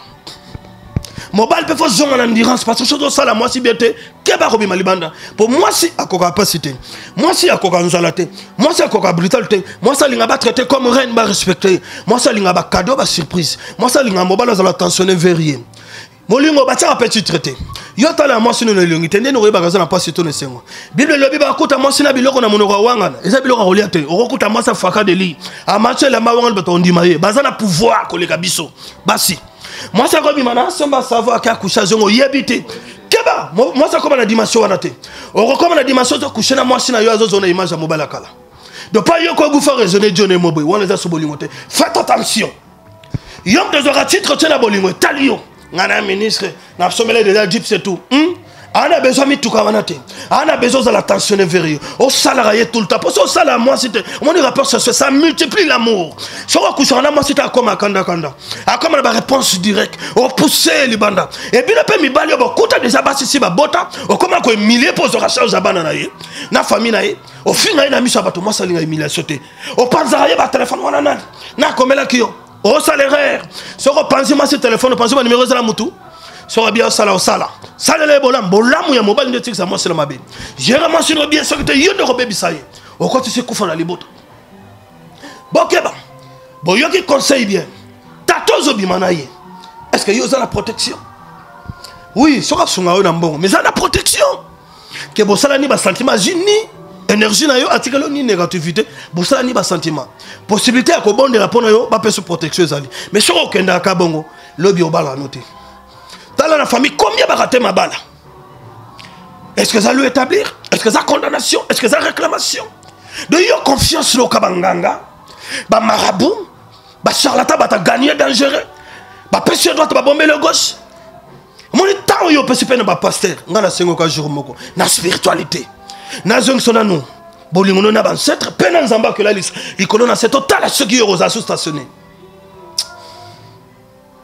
Mobali mpe fo zonga na endurance, parce que soki osala mwasi bien te, keba kobima libanda, mpo mwasi akoka mpasi te, mwasi akoka nzala te, mwasi akoka brutal te. Mwasi alinga batraite comme reine, barespecte ye. Mwasi alinga bacadeau, basurprise. Mwasi alinga mobali azala attentionné vers ye. Molingo batiaka mpe titre te. Yo tala ya mwasi nono elongi te, ndeni okoyebaka aza na mpasi to na esengo. Bible elobi bakuta mwasi na biloko na monoko ya wangana, eza biloko ya kolia te. Okokuta mwasi afaka deli amati elamba wangana, bato ondima ye, baza na pouvoir koleka biso basi. Mwasi akobima na asomba savo, ake akusha, zongo, oyebi te. Keba, mwasi akoma na dimension wana te. Okokoma na dimension ozokushe na mwasi na yo, azozona image ya mobali akala. Donc pa yo kogufa raisonner John Mobwe wana, eza so bolingo te. Faites attention. Yo moto ozwaka titre tie na bolingo etali yo. Ngai na ministre nasomela déjà jeep, c'est tout. Ana besoin mituka wana te. Ana besoin ozala attentionné vers yo. Osalaka ye tout le temps. Mpo osala mwasi te, omoni rapport sexuel, ça multiplie l'amour. Soki okusaka na mwasi te, akoma kandakanda, akoma na baréponse direct, opousse ye libanda. Ebino mpe mibali oyo bokuta deja basi si babota, okoma kohumilie mpo ozwaka charge ya bana na ye na famille na ye, ofinga ye na miso ya bato. Mwasi alinga humiliation te. Opanzaka ye batelefone wana, nani nakomelaki yo? Osala erreur soki opanzi mwasi telefone, opanzi banimero ezala mutu. Soki abia osala, osala, salela ye bolamu. Bolamu ya mobali nde etikisa mwasi na mabe. Gere mwasi no bien, soki te, yo nde okobebisa ye, okotisi kufa na libota. Bokeba, boyoki conseil bien. Tata ozobima na ye, est ce que yo oza na protection? Oui, soki asunga yo na mbongo, mais eza na protection ke bosala ni basentiment, azwi ni énergie na yo, atikali yo ni négativité. Bosala ni basentiment, possibilité ya kobondela mpo na yo, bapesa protection ezali. Mais soki okendaka bongo, lobi obala no te. Tala na famille combien bakate mabala. Est ce que eza lui établir? Est ce que eza condamnation? Est ce que eza réclamation de yo? Confiance loka banganga, bamarabout, bacharlatan, bata gagné dangereux, bapesi yo droite, babombeli yo gauche. Omoni ntango oyo opesi mpe na bapaster. Ngai nasengoka jour moko na spiritualité, nazongiso nanu bolingo no na bancetre mpe na Nzambe akela likolo na se. Totala soki yo kozala so stationné.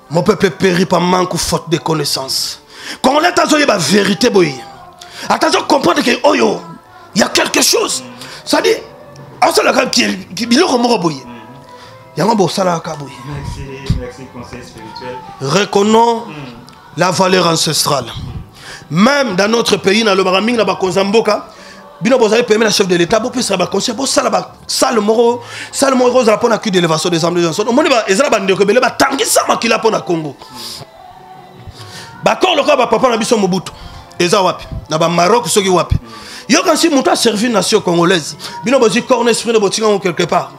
Mon peuple périt par manque ou faute de connaissance. Congolais azoyeba vérité boye, ata azocomprendre ke oyo y a quelque chose, c'est-à-dire asalaka biloko moko boye, yango bosalaka boye. Reconnons la valeur ancestrale même dans notre pays. Nalobaka mingi na bakonzi ya mboka, bino bozali pembe na chef de l'État, bopesaka baconseil, bosala basale moko, sale moko ekozala mpo na culte d'élévation des âmes des ancêtres. Omoni, eza na bandeko ebele batangisa makila mpo na Congo. Bakor lokola bapapa na biso Mobutu eza wapi? Na bamaroc soki wapi? Yokansi moto aservi nation congolaise. Bino bozwi corne esprit no, botingango quelque part.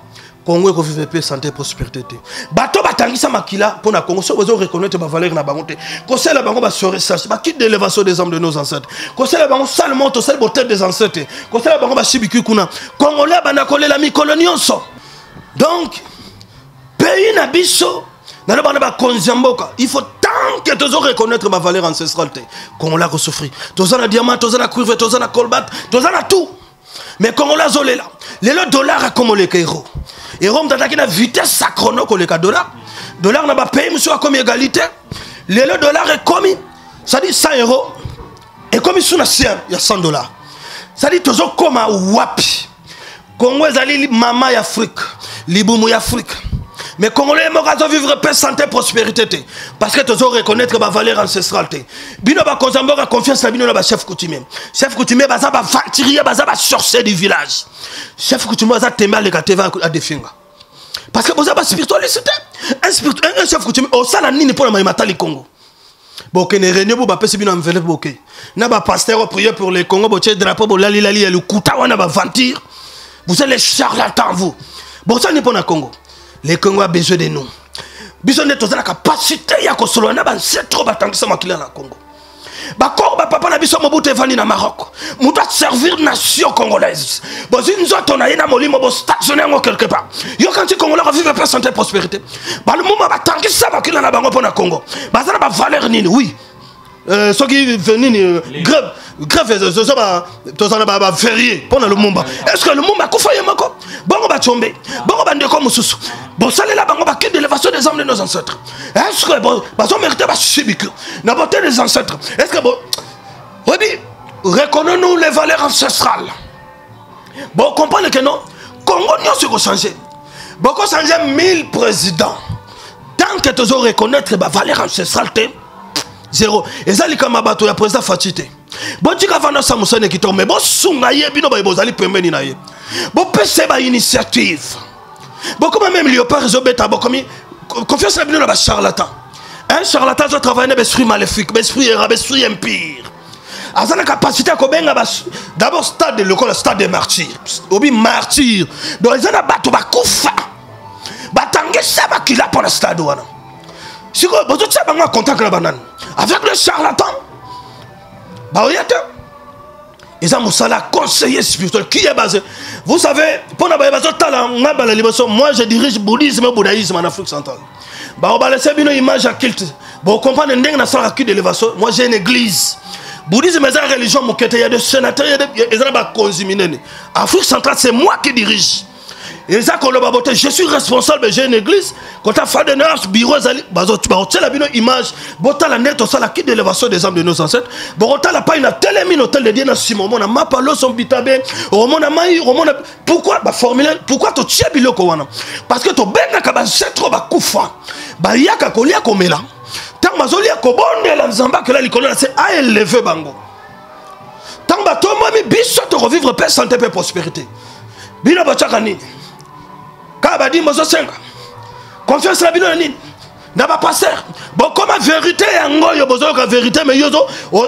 Congo ekovivre mpe santé, prospérité te. Bato batangisa makila mpo na Congo, soki bozo reconnaître bavaleur na bango te, kosala bango basoresage, bakite d'élévation des âmes de nos ancêtres, kosala bango sale moto, osali botel des ancêtres, kosala bango bashibiki kuna, Congolais banda kolela mikolo nyonso. Donc pays na biso, naloba na bakonzi ya mboka, il faut, tant que tozo reconnaître bavaleur ancestrale te, Congolais akosouffrir. Toza na diamant, toza na cuivre, toza na cobalt, toza na tout, mais Congolais azolela. Lelo dollar akoma oleka euro. Euro moto azalaki na vitesse sa chrono koleka dollar. Dollar na bapays mosusu akomi égalité. Lelo dollar ekomi, c'est-à-dire 100 euro ekomi su na se ya 100 dollars. C'est-à-dire tozokoma wapi? Congo ezali mama ya Afrique, libumu ya Afrique, mais Congolais moko azovivre mpe santé, prospérité te, parce que tozo reconnaître bavaleur ancestrale te. Bino bakonza mboka, confiance na bino na bachef coutumier. Chef coutumier baza baaventurier, baza basorcier du village. Chef coutumier aza tembe, aleka te, adefinga, parce que boza baspiritualiste te. Un chef coutumier osala nini mpo na mayima tali Congo? Bokende réunion, bo bapesi bino enveloppe, boke na bapaster, oprier pour le Congo, botie drapeau, bolalilali ya lokuta wana, baventure. Vous êtes les charlatans, vous. Bosani mpo na Congo? Le Congo a besoin de nous. Biso nde toza na capacité ya kosolola na bancêtre oyo batangisa makila na Congo. Bakoro bapapa na biso Mobutu evandi na Maroc, moto aservir nation congolaise. Bozwi nzoto na ye na molimo, bostationne yango quelque part. Yokanti Congolais akovivre mpe santé, prospérité. Balumumba batangisa makila na bango mpo na Congo, baza na bavaleur nini? Oui, soki nini, grève, grève, toza na baférié mpo na Lumumba. Est ce que Lumumba akufa ye moko? Bongo Batshombe, bongo bandeko mosusu, bosalela bango baculte d'élévation des âmes de nos ancêtres? Est ce que bazomérite basibiki na beauté des ancêtres? Est ce que bo oyebi? Reconnaissons-nous les valeurs ancestrales, bocomprendre que non, Congo nyonso ekochange. Bokochange 1000 présidents, tant que tozo reconnaître bavaleur ancestrale te, zéro. Eza likambo ya bato ya président Fatshi te. Botika vanda sa mosani ya kitoko, me bosunga ye. Bino baye bozali pembeni na ye, bopesa ye bainitiative. Bokoma même léopard ezobeta, bokomi confiance na bino na bacharlatan. Un charlatan azotravaille na baesprit maléfique, baesprit era, baesprit impire. Aza na capacité ya kobenga. D'abord stade lokola stade de martyr, obi martyr, donc eza na bato bakufa, batangisa makila mpo na stade wana. Sikoyo bozotia bango ya contact na banani? Avec le charlatan baoya te. Eza mosala conseiller spirituel qui est basé, vous savez, mpona baye bazotala nga bala liboso, moi je dirige bouddhisme et bouddhaïsme en Afrique centrale. Baobalese bino image ya culte, bocomprendre ndenge nasalaka culte d'élévation. Moi, j'ai une église. Bouddhisme eza religion moke te, ya de sénateur, eza na bakonzi minene. Afrique centrale, c'est moi qui dirige. Eza koloba bote, je suis responsable, j'ai une église kota fadenars, bureau ezali, bazotiela bino image. Botala nde tosala ki d'élévation des âmes de nos ancêtres. Bokotala pai na telemi na hôtel de Dieu na nsima, omona mapa loso bitabe, omona mai, omona. Pourquoi baformule? Pourquoi totie biloko wana? Parce que tobengaka baancêtre oyo bakufa, bayaka kolia, komela. Ntango bazolia, kobondela Nzambe akela likolo na se aeleve bango. Ntango batombwami, biso tokovivre mpe santé mpe prospérité. Bino botyaka nini? Kaka badimba, ozosenga confiance na bino na nini? Na bapasteur. Bokoma vérité yango oyo bozoyoka vérité, mais yo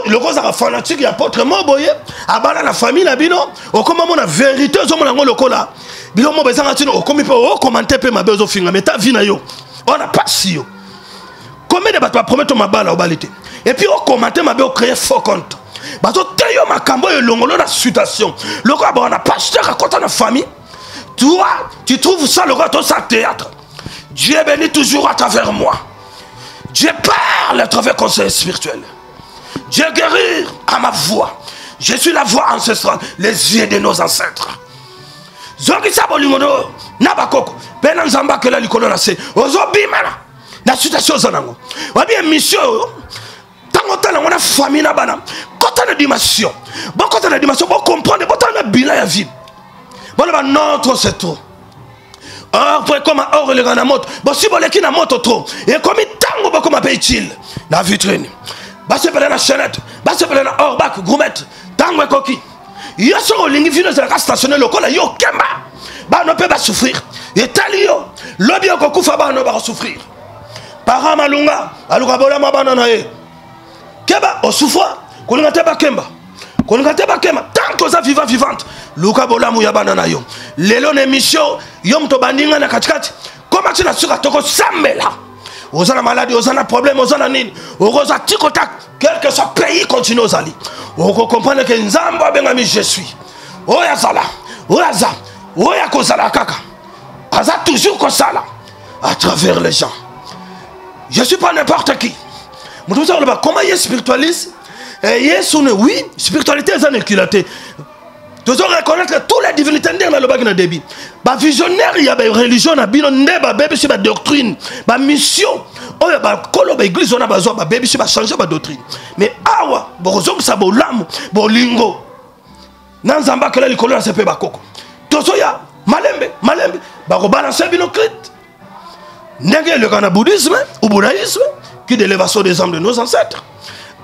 loko ozalaka fanatique ya apôtre mo boye, abala na famille na bino, okoma mona vérité, ozomona yango lokola biloko mo bezanga ntina. Okomi mpe okomante mpe mabe, ozofinga. Mais ta vie na yo wana, pasi yo. Combien de bato bapromettre mabala, obali te, et puis okomante mabe, ocréer faux compte, bazoteya yo makambo oyo elongolo na situation lokola bawana pasteur akota na famille. Toi, tu trouves ça lokola tosala théâtre. Dieu bénit toujours à travers moi. Dieu parle à travers conseil spirituel. Dieu guérit à ma voix. Je suis la voix ancestrale, les yeux de nos ancêtres. Zongisa bolingo no na bakoko mpe na Nzambe akela likolo na se. Ozobimana na situation oza nango, wabi émission oyo. Ntango otala yango na famille na bana, kota na dimension, bokota na dimension, bocomprendre, botala na bilan ya vie, boloba: non, trop c'est trop. Or po ekoma or eleka na moto. Bosi boleki na moto trop, ekomi ntango bokoma mpe utile na vitrine. Basepela na chaînette, basepela na or bague, gourmette. Ntango ekoki. Yo soki olingi vino ezalaka stationne lokola yo, okemba bano mpe basouffrir, etali yo. Lobi okokufa, bano bakosouffrir. Parent malunga aluka bolama bana na ye. Keba, osufra kolinga te bakemba, kolinga te bakemba. Tant oza vivant, vivante, luka bolamu ya bana na yo. Lelo na émission, yo moto obandi ngai na katikati, koma ti na suka, tokosambela. Oza na maladi, oza na problème, oza na nini, okozwa tikota, quel que soit pays, continue ozali, okocomprendre ke Nzambe abengami je suis oyo azala, oyo aza, oyo akozala kaka, aza toujours kosala à travers les gens. Je suis pas n'importe qui. Moto mosusu akoloba: comment ye spiritualiste, ye sune? Oui, spiritualité eza na ekila te. Tozo reconnaître toutes les divinités. Ndenge nalobaki na début, bavisionnaire ya bareligion na bino nde babebisi badoctrine, bamission oyo bakolo baeglise wana bazwa, babebisi, bachange badoctrine. Mais awa bokozongisa bolamu, bolingo na Nzambe akela likolo na se mpe bakoko. Tozoya malembe malembe, bakobalanse bino crite ndenge eleka na bouddhisme ou bouddhisme qui d'élévation des âmes de nos ancêtres.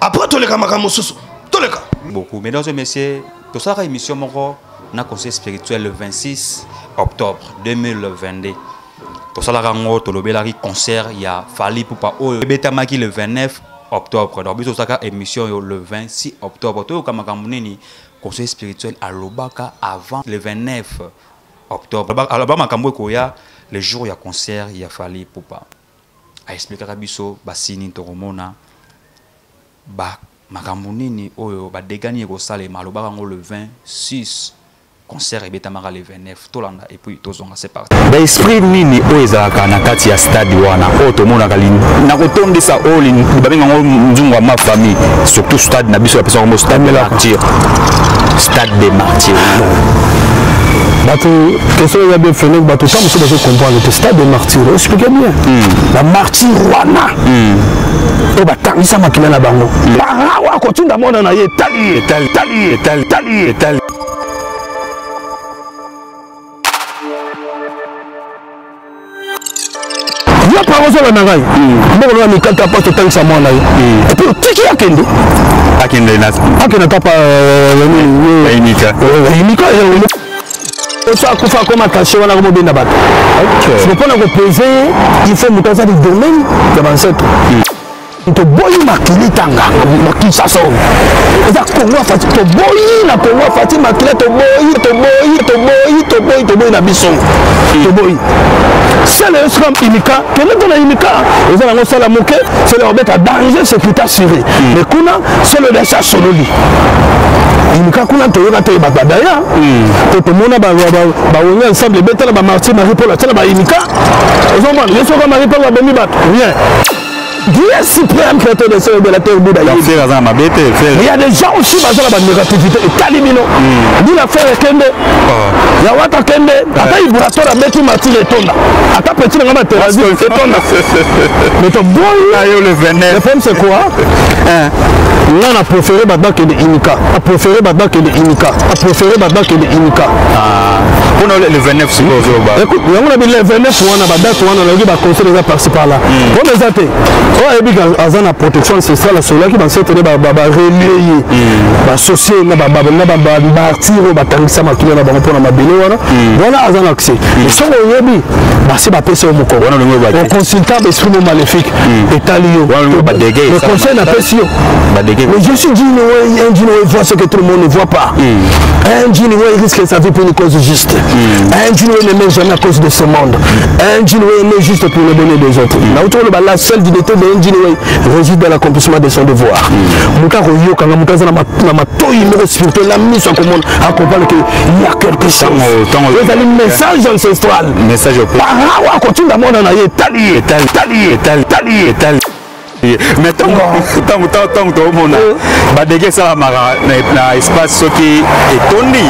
Après toleka makambo mosusu, toleka. Beaucoup. Mesdames et messieurs, tosalaka émission moko na conseil spirituel le 26 octobre 2022. Tosalaka yango, tolobelaki concert ya Fally Ipupa oyo ebetamaki le 29 octobre. Donc biso tosalaka émission oyo le 26 octobre. Toyoka makambo nini conseil spirituel alobaka avant le 29 octobre. Aloba makambo ekoya le jour ya concert ya Fally Ipupa. Aexplikaka biso basini tokomona ba makambo nini oyo, badégâts nini ekosalema. Alobaka yango le 26, concert ebetamaka le 29. Tolanda et puis tozonga. C'est parti. Baesprit nini oyo ezalaka na kati ya stade wana oyo tomonaka na kotondisa oyo babenga yango nzungu ya ma famille, surtout stade na biso bapesa yango stade de martyr, stade de martyr? Bato, question eza bien. Fenek, bato ntango mosusu bazocomprendre te. Stade de martyr, explique bien. Bamartyr wana oyo batangisa makila na bango, parent oyo akotinda mwana na ye, etali ye, etali ye, etali ye, etali. Yo parent ozolanda ngai, mboko na mikata mpo totangisa mwana yo, et puis otiki akende. Akende na akende ata pa Imika. Imika so akufa, akoma kashe wana, komobenda bato. Mpona kopese ye, il faut moto aza domaine ya baancêtre. Toboyi makili tanga na Kinshasa oyo eza Kongo ya Fati. Toboyi na Kongo ya Fati makila. Toboyi, toboyi, toboyi, toboyi, toboyi na biso, toboyi. Sele yo soka imika, kende to na imika, eza nango sala moke, sele obeta danger, sécurité assurée. Mais kuna sele odasi asololi imika kuna, toyoka te bato badaya to tomona bawenge ensemble ebetala bamartyr Marie Paul atiala baimika. Ozomona ye soka Marie Paul babomi bato, rien. Dieu suprême créateur des cieux et de la terre, Bouddha. Mais il y a des gens aussi baza na ba négativité etali bino. Ni la frère Kende. Ya wata Kende, ata vibrateur abeti martyr etonda. Ata petit na nga ba terrasse etonda. Mais to boy, le 29. Le problème c'est quoi? Nga na préféré bato bakende Unica. A préféré bato bakende Unica. A préféré bato bakende Unica. Mpona le 29 sikoyo ozoloba. Écoute, yango na bi le 29 wana ba date wana nayoki ba conseil eza par-ci par-là. Problème eza te. Oyo ayebi ke aza na protection ancestrale, asololaki bancêtre nde barelie ye, baassocie na bamartyr oyo batangisa makila na bango mpona mabele wana. Wana aza na accès. Mais soki oyebi basi bapesa yo mokongo, oconsulta baesprit mo maléfique, etali yo. Le conseil napesi yo. Mais je suis Djinn Way, un Djinn Way voit ce que tout le monde ne voit pas. Un Djinn Way risque sa vie pour une cause juste. Un Djinn Way ne meurt jamais à cause de ce monde. Un Djinn Way est juste pour le bonheur des autres. La seule dignité de Djinn Way réside dans l'accomplissement de son devoir. Moto akoyokanga, moto aza na matoi moko spirituel na miso akomona, acomprendre que il y a quelque chose. Ezali message ancestral. Parent oyo akotinda mwana na ye, etali ye, etali ye, etali ye, etali. Mais ntango toomona badege esalamaka na espace soki etondi,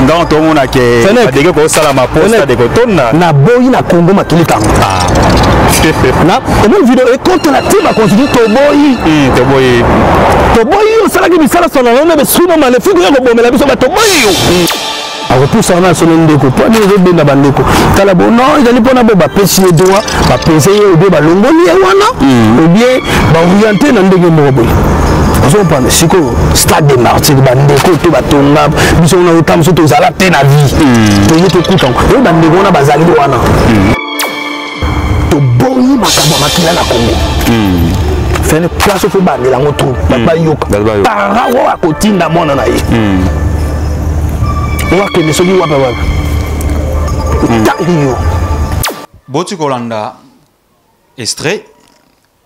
ntango toomona ke badege kosalama po stade kotonda. Naboyi na Congo makili tango na omoni video ekotela ti baconstitue. Toboyi. Toboyi. Toboyi. Osalaki misala sona na besuno maléfique oyo kobomela biso, batoboyi yo. Akopusa wana solo ndeko mpo nini ezobenda bandeko. Tala bo, non, ezali mpona bo bapesi ye droit, bapese ye obie, balongoli ye wana obie, baoriente na ndenge moko boye. Ozopana sikoyo stade de martyr, bandeko te batonga biso wana, ota mosusu tozala te na vie, toye tokuta oyo bandeko wana bazali wana. Toboyi makambo ya makila na Congo. Fene place ofo bandela yango trop, bato bayoka. Parent oyo akotinda mwana na ye oyo akende soki wapi wapi, etali yo. Boti kolanda extrait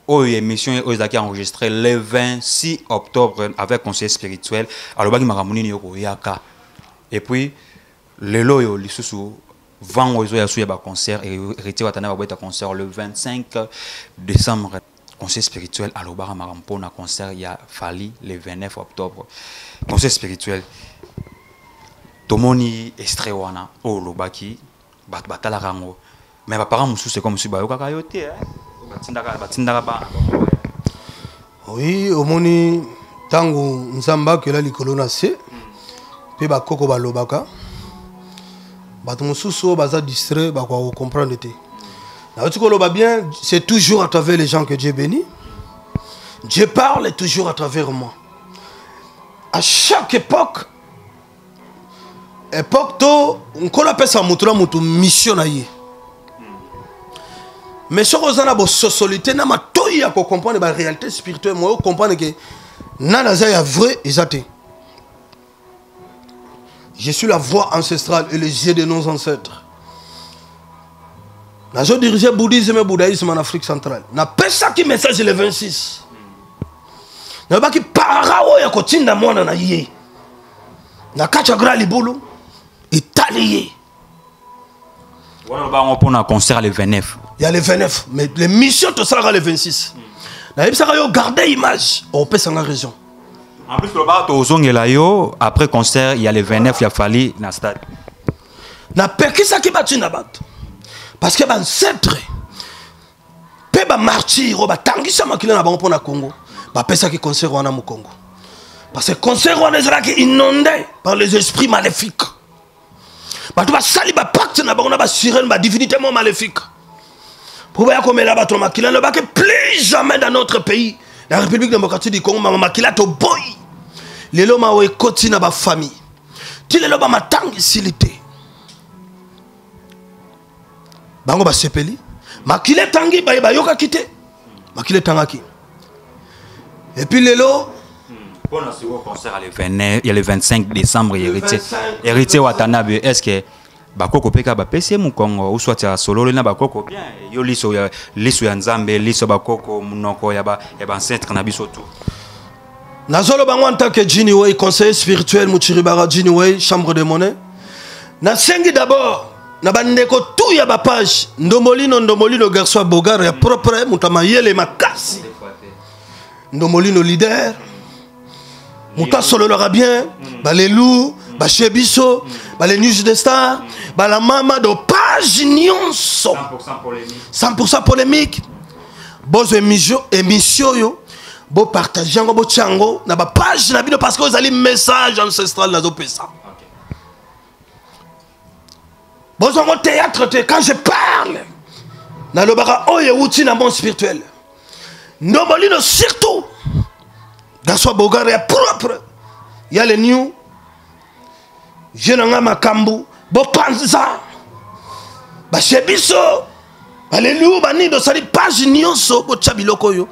oyo, émission oyo ezalaki enregistré le 26 octobre avec conseiller spirituel. Alobaki makambo nini yo koyaka. Et puis lelo oyo lisusu vango ezoya su ya baconcert, Héritier Watanabe babeta concert le 25 décembre. Conseil spirituel alobaka makambo mpona concert ya Fally le 29 octobre. Conseil spirituel, tomoni extrait wana oyo olobaki, bato batalaka yango, mais baparent mosusu eko mosusu bayokaka yo te, batindaka bana. Oui, omoni ntango Nzambe akela likolo na se mpe bakoko balobaka, bato mosusu oyo baza distrait bakoka kocomprendre te. Nauti koloba bien, c'est toujours à travers les gens que Dieu bénit. Dieu parle toujours à travers moi à chaque époque. Époque to Nkolo apesa motu na motu mission na ye. Mais soki oza na bososoli te na matoi ya kocomprendre baréalité spirituelle, moyo ocomprendre ke nani aza ya vrai eza te. Je suis la voix ancestrale et les yeux de nos ancêtres. Nazo dirige bouddhisme et bouddhisme en Afrique centrale. Napesaki message le 26, nayebaki para oyo akotinda mwana na ye na kati ya grand libulu, etali ye. Wana bango mpona concert le 29. Ya le 29, mais les missions tosalaka le 26, nayebisaka yo garde image, opesanga raison. En plus lobaka tozongela yo après concert ya le 29 ya Fally na stade. Napekisaki batinda bato parce que bancêtre mpe bamartyr oyo batangisa makila na bango mpo na Congo bapesaki concert wana mokongo, parce que concert wana ezalaki inondé par les esprits maléfiques. Bato basali bapacte na bango na basirene, badivinité mo maléfique, mpo baya komela bato na makila. Lobaki plus jamais dans notre pays, la République démocratique du Congo, mama makila toboyi. Lelo mawa ekoti na bafamille, ti lelo bamatanga esili te. Bango basepeli, makila etangi, baye bayokaki te makila etangaki. Et puis lelo mpona sikoyo concert ya le 29, ya le 25 décembre, Héritier Watanabe, est ce que bakoko mpe kaka bapesi ye mokongo ou soit asololi na bakoko bien? Yo liso ya Nzambe, liso ya bakoko, monoko ya baancêtre na biso tout. Nazoloba ngo en tant que Djini Way, conseiller spirituel Muchiribara Djini Way, chambre de monnaie. Nasengi d'abord. Na bandeko tout ya bapage, Ndombolino, Ndombolino, garçon ya bogar ya propre, moto ya mayele makasi. Ndombolino leader, moto asololaka bien, balelu, bache biso, bale news de star, bala mama do page nyonso. 100% polémique. Bozo émission yo, bo partager yango, bo tia yango na ba page na bino parce que ozali message ancestral nazopesa. Bozongo théâtre te, quand je parle nalobaka oyo ewuti na monde spirituel. Ndombolino surtout garçon bogar ya propre ya le new je na nga makambu bopanza bashe biso balelu banini osali page nyonso botya biloko oyo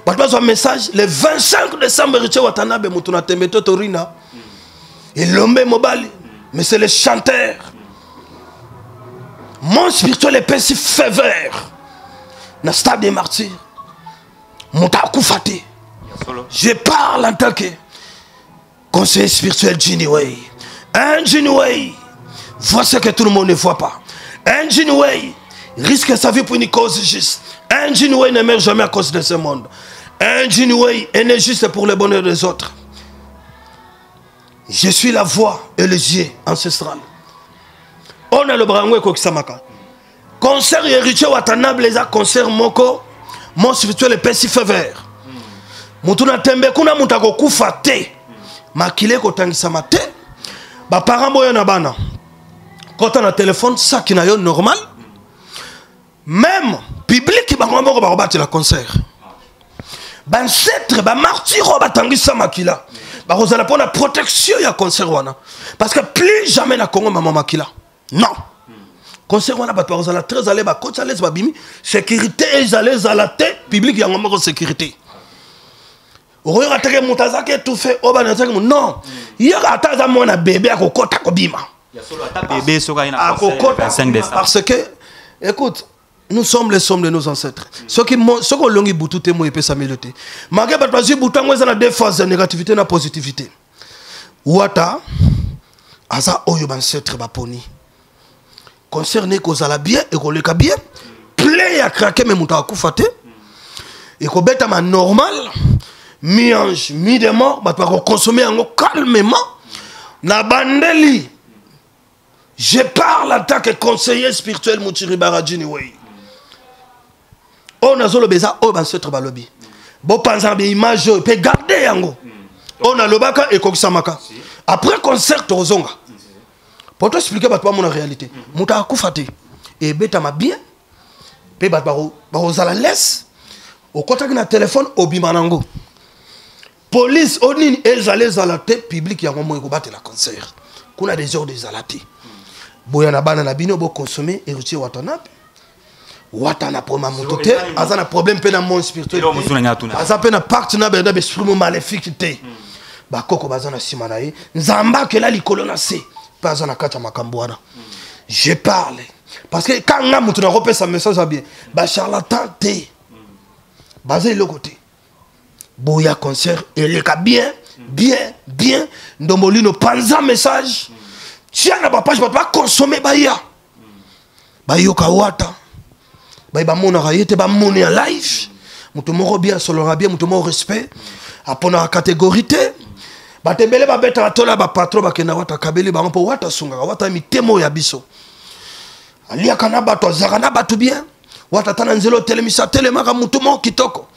bato bazwa message le 25 décembre. Héritier Watanabe, moto na tembe to torina elombe mobali, mais c'est le chanteur. Monde spirituel epesi faveur na stade des Martyrs, moto akufa te. Je parle en tant que conseiller spirituel Ginny Way. Un Ginny Way voit ce que tout le monde ne voit pas. Un Ginny Way risque sa vie pour une cause juste. Un Ginny Way ne meurt jamais à cause de ce monde. Un Ginny Way est né juste pour le bonheur des autres. Je suis la voix et les yeux ancestral. On a le brango ekokisamaka. Concert Héritier Watanabe eza concert moko monde spirituel epesi feu vert. Motu na tembe kuna moto akokufa te, makila ekotangisama te. Baparent boyo na bana, kota na telefone saki na yo normal, même public bango moko bakobatela concert. Bancêtre bamartyr oyo batangisa makila bakozala mpona protection ya concert wana, parce que plus jamais na Congo mama makila non. Concert wana bato bakozala très à l'aise, bakoti à l'aise, babimi, sécurité ezala ezala te, public yango moko sécurité. Okoyoka teke moto azalaki étouffé oyo bana azalaki, non, yaka ata aza mwana bébé akokota kobima. Akokota. Parce que écoute, nous sommes les sommes de nos ancêtres. Soki soki olongi butu te, mo epesameli te. Malgré bato bazwi butu yango, eza na deux phases ya négativité na positivité. Wata aza oyo bancêtre baponi. Concert ne ekozala bien, ekoleka bien, plein ya craquer, mais moto akufa te. Ekobetama normal, mi ange mi démon, bato bakokonsome yango calmement. Na bandeli, je parle en tant que conseiller spirituel Mutiri Baradjini Wei. Oyo nazoloba eza oyo bancêtre balobi. Bopanzaka baimage oyo mpe garde yango. Oyo nalobaka ekokisamaka. Après concert tokozonga po toexplike bato bamona réalité. Moto akufa te, ebetama bien mpe bato bakozala lese. Okɔtaki na telefone, obima nango, police o nini ezala ezala te, public yango moko ekobatela concert. Kuna désordre ezala te. Boya na bana na bino, bokonsome Héritier Watanabe. Wata na problème ya moto te, aza na problème mpe na monde spirituel, aza mpe na pacte na benda baesprit mo maléfique te. Bakoko baza na nsima na ye, Nzambe akela likolo na se mpe aza na kati ya makambo wana. Je parle parce que ka nga moto nakopesa message ya bien. Bacharlatan te, baza eloko te. Boya concert eleka bien bien bien. Ndombolino, panza message, tia na bapage, bato bakonsome, baya bayoka Wata. Baye bamonaka ye te, bamone ya live. Moto moko bien asololaka bien, moto moko respect, aponaka catégorie te. Bato ebele babetaka tola, bapatron bakenda, Wata akabeli bango, mpo Wata asungaka. Wata mitema oyo ya biso, aliaka na bato, azalaka na bato bien. Wata ata na nzela otelemisa, atelemaka. Moto moko kitoko,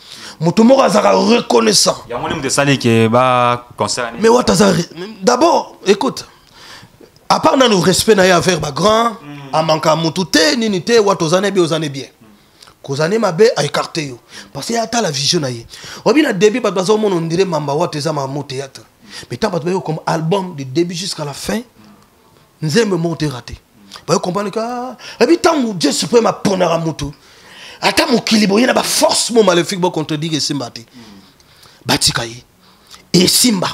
moto moko azalaka reconnaissant. Yango nde moto esali ke ba concert. Mais Wata aza d'abord, écoute, à part nanu respect na ye envers bagrand, amanka motu te, nini te. Wata oza ne bien, oza ne bien, kozala ne mabe aécarte yo, parce que ata la vision na ye obi na début, bato bazomona ondire mamba Wata eza mamo théâtre, mais tant bato bayo comme album du début jusqu'à la fin, nzembe moko te raté. Bayo comprendre que ebi ntango Dieu suprême aponaka motu, ata mokili boye na baforce mo maléfique bocontredire, esimba te. Batika ye, esimba.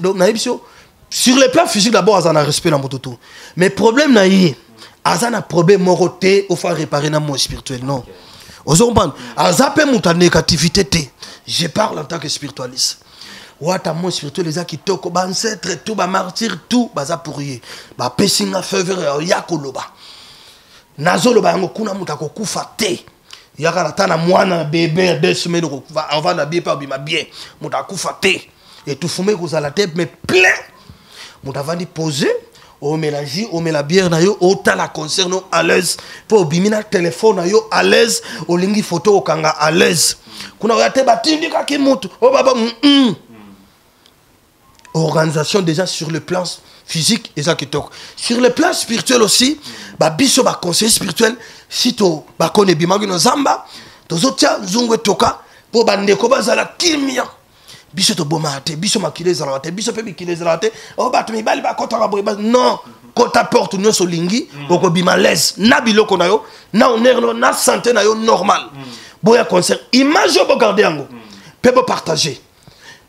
Donc nayebi so sur le plan physique d'abord aza na respect na moto to, mais problème na ye, aza na problème moko te ofa réparer na monde spirituel, non. Ozo comprendre, aza mpe moto ya négativité te. Je parle en tant que spiritualiste. Wata monde spirituel eza kitoko, bancêtre tout, bamartyr tout baza pour ye. Bapesi nga faveur ya koloba. Nazoloba yango, kuna moto akokufa te. Yaka na ta na mwana bébé ya 2 semaines, avanda bien mpe abima bien. Moto akufa te, étouffement ekozala te, mais plein. Moto avandi posé, omela jus, omela bière na yo, otala concert no à l'aise, mpo obimi na telefone na yo à l'aise, olingi photo okanga à l'aise. Kuna oya te batindikaki motu o baba. Organisation déjà sur le plan physique eza kitoko, sur le plan spirituel aussi. Babiso baconseiller spirituel, si to bakoni ebimaki na zamba, tozotia nzungu etoka mpo bandeko bazala kimia. Biso tobomaka te, biso makili ezalaka te, biso mpe mikili ezalaka te. O bato mibali bakɔtaka boye, non, kota porte nyonso olingi, okobima l'aise na biloko na yo, na honneur na yo, na santé na yo normal. Boya concert, image oyo bogarde yango mpe bopartage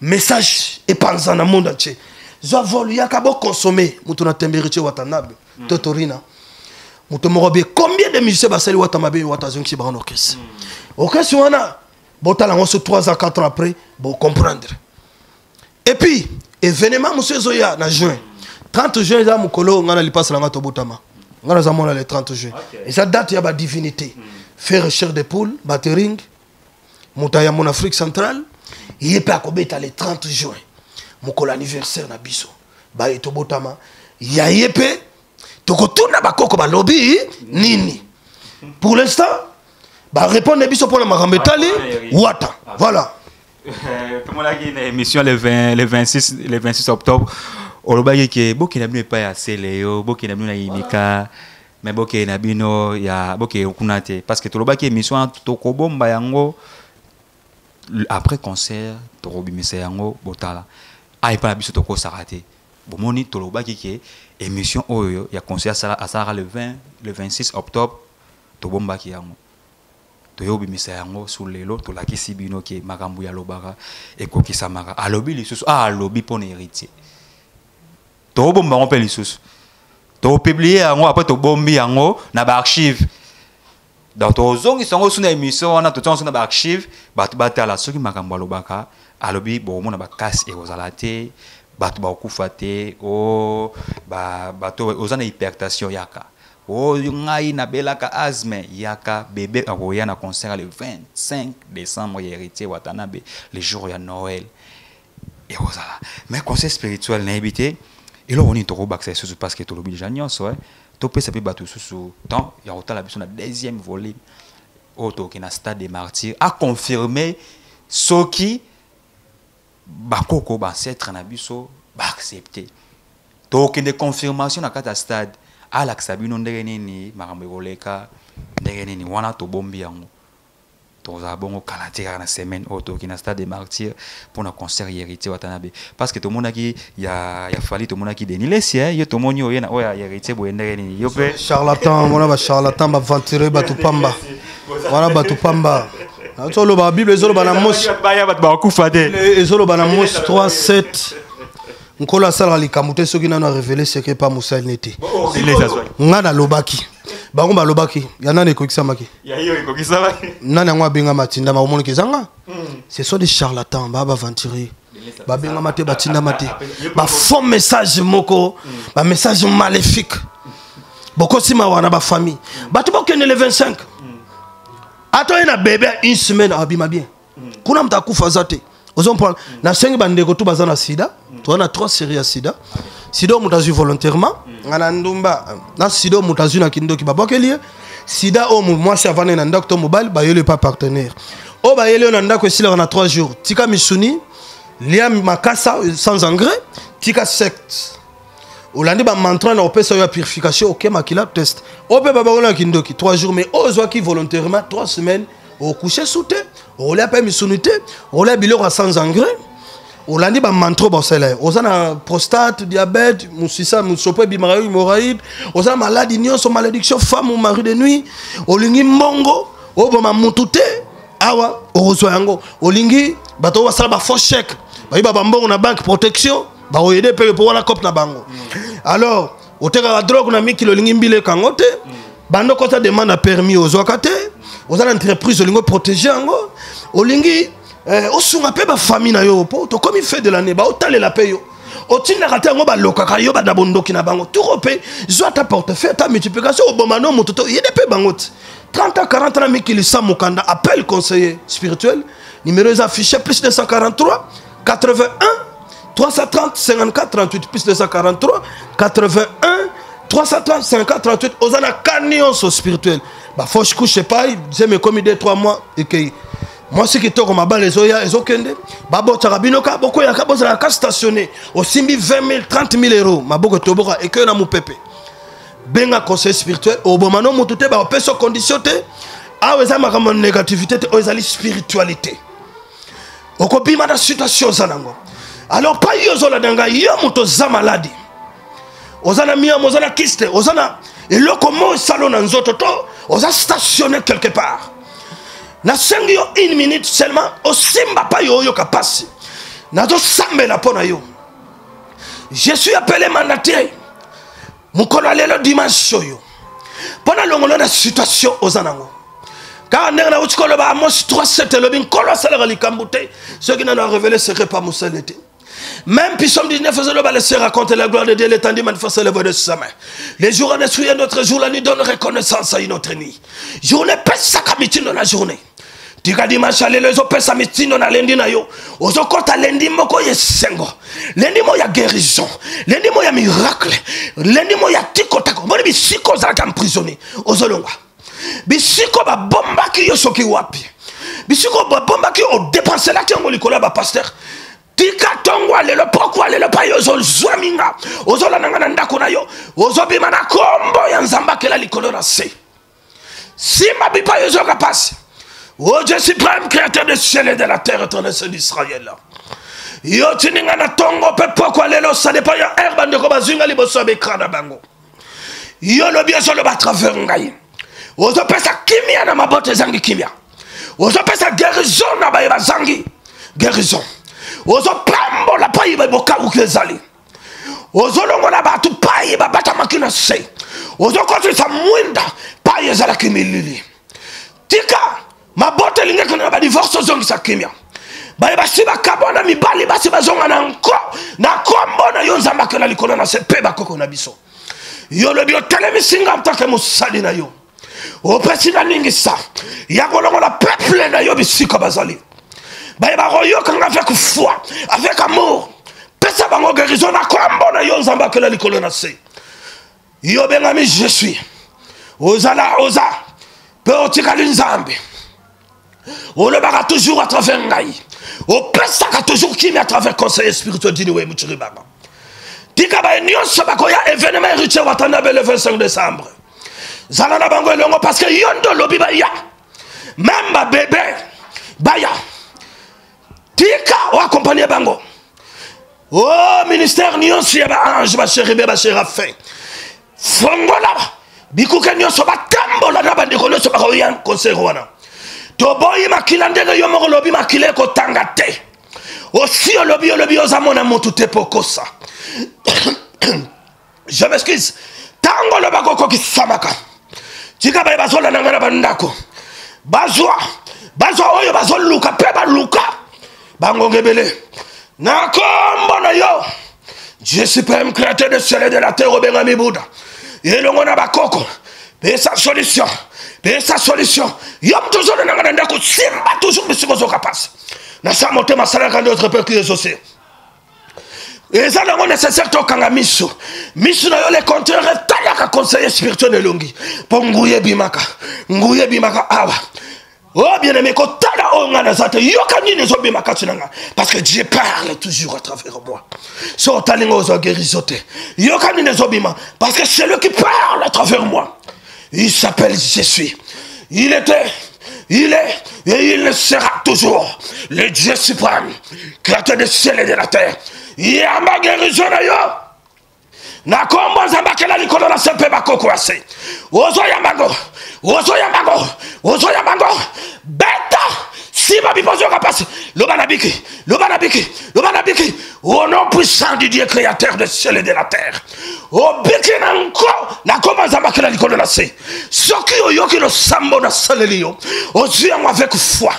message epanza na monde entier. Zwa vol, yaka boconsommer. Moto na temberi tie Watanabe to torina, moto moko be. Combien de musiciens basali Wata mabe? Wata azongisi bango na orchestre. Orchestre wana, botala yango so 3 ans, 4 ans après, bocomprendre. Et puis événement mosusu ezoya na juin, 30 juin, eza mokolo ngai na lipasa na ngai tobotama. Ngai naza mona le 30 juin, eza date ya badivinité. Faire chair de poule, battering, moto ya mon Afrique centrale, ye mpe akobeta le 30 juin, mokolo anniversaire na biso baye tobotama. Ya ye mpe tokotuna bakoko balobi nini. Pour l'instant barépondre biso mpona makambo etali Wata, voilà. Tomonaki na émission le 20, le 26, le 26 octobre, olobaki ke bokende bino epai ya sele yo, bokende bino na Imika, mais bokende na bino ya bokende kuna te, parce que tolobaki émission wana tokobomba yango après concert, tokobimisa yango. Botala a epai na biso, tokosaka te. Bomoni, tolobaki ke émission oyo ya concert asalaka le 20, le 26 octobre, tobombaki yango, toyobimisa yango su lelo. Tolakisi bino ke makambo ya alobaka ekokisamaka. Alobi lisusu, alobi mpo na Héritier, tobomba yango mpe lisusu, topublie yango après, tobombi yango na baarchive. Donc tozongisa yango su na émission wana, totia yango su na baarchive, bato batala soki makambo alobaka. Alobi bokomona bakasi ekozala te, bato bakokufa te. O bato oza na hypertension, yaka. Oyo ngai nabelaka asthme, yaka. Bebe akoya na concert le 25 décembre ya Héritier Watanabe, le jour ya Noël ekozala. Mais conseil spirituel, nayebi te eloko nini tokobakisa lisusu, parce que tolobi déjà nyonso. Topesa mpe bato lisusu temps ya kotala biso na deuxième volume oyo tokokende na Stade de Martyr, aconfirme soki bakoko baancêtre na biso baaccepte. Tokende confirmation na kati ya stade, alakisa bino ndenge nini makambo ekoleka, ndenge nini wana tobombi yango. Tozala bongo kala te, kaka na semaine oyo tokoki na Stade de Martyr mpona concert ya Héritier Watanabe, parce que tomonaki ya Fally, tomonaki Denis Lessie, ye tomoni oye na oyo ya Héritier boye, ndenge nini yo mpe? Charlatan wana, bacharlatan, baventure, bato pamba wana, bato pamba. Nazoloba, Bible ezoloba na Mose, baya bato bakufa te. Ezoloba na Mose 3 7, Nkolo asalaka likambo te soki nano arévéler secret pa mosali ne te. Ngai nalobaki, bango balobaki, ya nani ekokisamaki? Nani yango abengama, atindama? Omonaki ezanga, ce sont des charlatans, baa baaventurier, babengama te, batindama te, bafaux message moko, bamessage maléfique. Bokosima wana bafamille, bato bokende le 25, ata oye na bébé une semaine, abima bien. Kuna moto akufa aza te. Ozomprendre? Nasengi bandeko tu baza na sida, toza na trois série ya sida. Sida oyo moto azwi volontairement, nga na ndumba, na sida oyo moto azwi na kindoki, babwakeli ye. Sida oyo mwasi avandi na ndako to mobali bayeli pa partenaire, oyo bayeli oyo na ndako, esilaka na 3 jours. Tika misuni, lia makasa sans engrais, tika secte, olandi bamantra na opesa oyo ya purification, oke makila test oyo mpe babango na kindoki, 3 jours. Mais oyo ozwaki volontairement, 3 semaines okouche su te, okolia mpe misuni te, okolia biloko ya sans engrais, olandi bamantra oyo basala yo. Oza na prostate, diabète, mosisa, mosopo ebimaka yo, hémorroïde, oza na maladi nyonso, malédiction, femme ou mari de nuit, olingi mbongo, oboma mutu te, awa okozwa yango. Olingi bato oyo basala bafaux chèque, bayiba bambongo na banque, protection bakoyede mpe mpo wana cope na bango. Alors otekaka drogue na mikili, olingi mbila ekango te, bando kota demande ya permis ozwaka te, oza na entreprise, olingi oprotege yango, olingi osunga mpe bafamille na yo, mpo tokomi fin de l'année, baotalela mpe yo. Otindaka te yango balokaka yo banda bondoki na bango. Turo mpe zwa ata portefeuille ata multiplication oboma no moto to yede mpe bango ti. 30 ans 40 ans na mikili sans mokanda appel conseiller spirituel numéro eza affiché plus 243 81 330 54 38 plus 243 81 330 54 38 oza na ka nyonso spirituel bafauche couche epai zemi ekomi 2 3 mois ekei mwasi kitoko mabala ezoya ezokende babotaka bino ka bokweyaka bozalaka ka stationne osimbi 20 000 30 000 euro maboko etoboka ekei na mopepe benga conseil spirituel oboma no motu te bakopesa condition te awa eza makambo ya négativité te oyo ezali spiritualité okobima na situation oza nango alors pa yo ozolanda ngai yo moto oza maladi oza na miamo oza na kiste oza na eloko mo esalo na nzoto to oza stationne quelque part nasengi yo une minute seulement osimba pa yo oyoka mpasi nazosambela mpo na yo je suis appelé mandataire mokolo ya lelo dimanche oyo mpo na longola na situation oza nango kaka ndenge nauti koloba amos 3 7 elobi nkolo asalaka likambo te soki nano arevele secret pa mosali te. Même Psaume 19, ezoloba laisser raconter la gloire de Dieu, l'étendue manifeste le voix de sa main. Les jours en détruit un autre jour, la nuit donne reconnaissance à une autre nuit. Journée pesaka mitindo na journée. Tika dimanche ya lelo ezopesa mitindo na lendi na yo. Ozokota lendi moko ya esengo. Lendi moko ya guérison. Lendi moko ya miracle. Lendi moko ya tikotako. Omoni bisika ozalaki emprisonné. Ozolongwa. Bisika babombaki yo soki wapi. Bisika babombaki odepenselaki yango likolo ya bapasteur. Tika ntongo ya lelo pokwa lelo pa yo ozozwa minga ozolanda nga na ndako na yo ozobima na kombo ya Nzambe akela likolo na se. Simba bipa yo ezoyoka pasi. O Dieu suprême créateur du ciel et de la terre éternel Saint d'Israël. Yo tindi nga na ntongo mpe pokwa lelo ça dépend ya heure bandeko bazwi nga liboso ya baekran na bango. Yo lobi ozoloba à travers ngai. Ozopesa kimia na mabota ezangi kimia. Ozopesa guérison na baye bazangi guérison. Ozopambola pai bokauki ezali. Ozolongola bato pai babatamaki na se. Ozokotisa mwinda pai ezalaki milili. Tika mabota elingaki na badivorce ozongisa kimia. Baye basi bakabwana mibali basi bazonga na nko na kombo na yo Nzambe akela likolo na se mpe bakoko na biso. Yo lobi otelemisi nga ntake mosali na yo. Opesi nga ningisa ya kolongola peuple na yo bisika bazali. Baye bakoyoka nga avec foi, avec amour. Pesa bango guérison na kombo na yo Nzambe akela likolo na se. Yo bengami je suis. Ozala oza pe otikali Nzambe. Olobaka toujours à travers ngai. Opesaka toujours kimia à travers conseiller spirituel Dini Wemba Chiribaba. Tika baye nyonso bakoya événement héritier Watanabe le 25 décembre. Zala na bango elongo parce que yo nde olobi baya. Même ba bébé baya. Tika o accompagner bango. Oh ministère nyonso ya ba ange ba chérubin ba séraphin. Fongola bikuke nyonso batambola na bandeko nyonso bakoya concert wana. Toboyi makila ndenge yo moko lobi makila ekotanga te. Osi olobi olobi oza mona motu te pokosa. Je m'excuse. Tango olobaka okokisamaka. Tika baye bazolanda ngai na bandako. Bazwa, bazwa oyo bazoluka mpe baluka. Bangonga ebele. Na kombo na yo. Dieu suprême créateur de ciel et de la terre obengami Bouddha. Elongo na bakoko. Pesa solution. Pesa solution. Yo moto ozolanda ngai na ndako simba toujours bisika ozoka pasi. Na sa motema asalaka nde autre peu que ezose. Eza nango nécessaire tokanga miso. Miso na yo le contraire etalaka conseiller spirituel elongi. Po nguya ebimaka. Nguya ebimaka awa. Oh bien-aimé, kotala oyo nga naza te, yoka nini ezobima kati na nga. Parce que Dieu parle toujours à travers moi. So otali nga ozwa guérison te. Yoka nini ezobima. Parce que c'est lui qui parle à travers moi. Il s'appelle Jésus. Il était, il est et il sera toujours le Dieu suprême, créateur du ciel et de la terre. Yamba guérison na yo. Na kombo Nzambe akela likolo na se mpe bakoko ya se. Ozoyamba ngo, ozoyamba ngo, ozoyamba ngo. Beta simba bipozo yoka pasi. Loba na biki, loba na biki, loba na biki. Au nom puissant du Dieu créateur du ciel et de la terre. Obiki na nko, na kombo Nzambe akela likolo na se. Soki oyoki losambo na saleli yo, ozwi yango avec foi.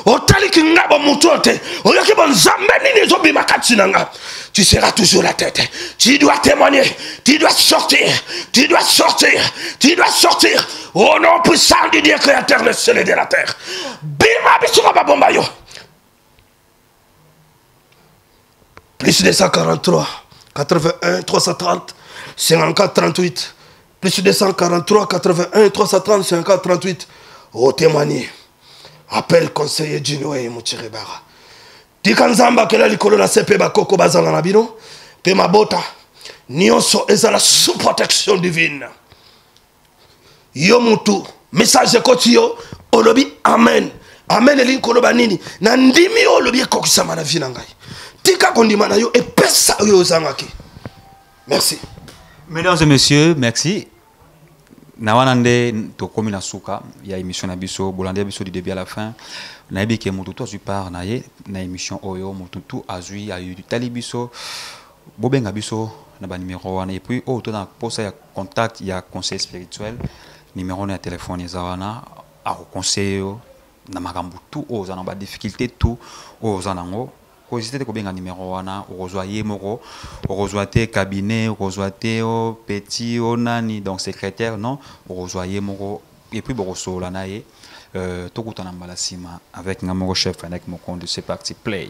Otaliki nga bomoto oyo te, oyoki bonzambe nini ezobima kati na nga. Tu seras toujours la tête. Tu dois témoigner, tu dois sortir, tu dois sortir, tu dois sortir au nom puissant du Dieu créateur du ciel et de la terre. Bima bisuka babomba yo. Plus 243 81 330 54 38, plus 243 81 330 54 38. Au témoigner, appel conseiller Gino et Muchirebara. Tika Nzambe akela likolo na se mpe bakoko bazala na bino mpe mabota nyonso ezala sous protection divine. Yo mutu message ekoti yo, olobi amen. Amen elingi koloba nini? Na ndimi oyo olobi ekokisama na vie na ngai. Tika kondima na yo epesa oyo ozangaki. Merci. Mesdames et messieurs, merci. Na wana nde tokomi na suka ya émission na biso. Bolandi biso du début à la fin. Nayebi ke motu tu azwi part na ye na émission oyo, motu tu azwi ayutali biso, bobenga biso na banuméro wana. Et puis oyo to na posa ya contact ya conseil spirituel, numéro na ya telefone eza wana. Akoconseille yo na makambo tu oyo oza na badifficulté, tout oyo oza nango. Kohésite te kobenga numéro wana, okozwa ye moko, okozwa te cabinet, okozwa te o petit o nani, donc secrétaire, non, okozwa ye moko et puis bokosolola na ye. Tokutana mbala nsima avec nga moko, chef Anek Mokondo. C'est parti, play.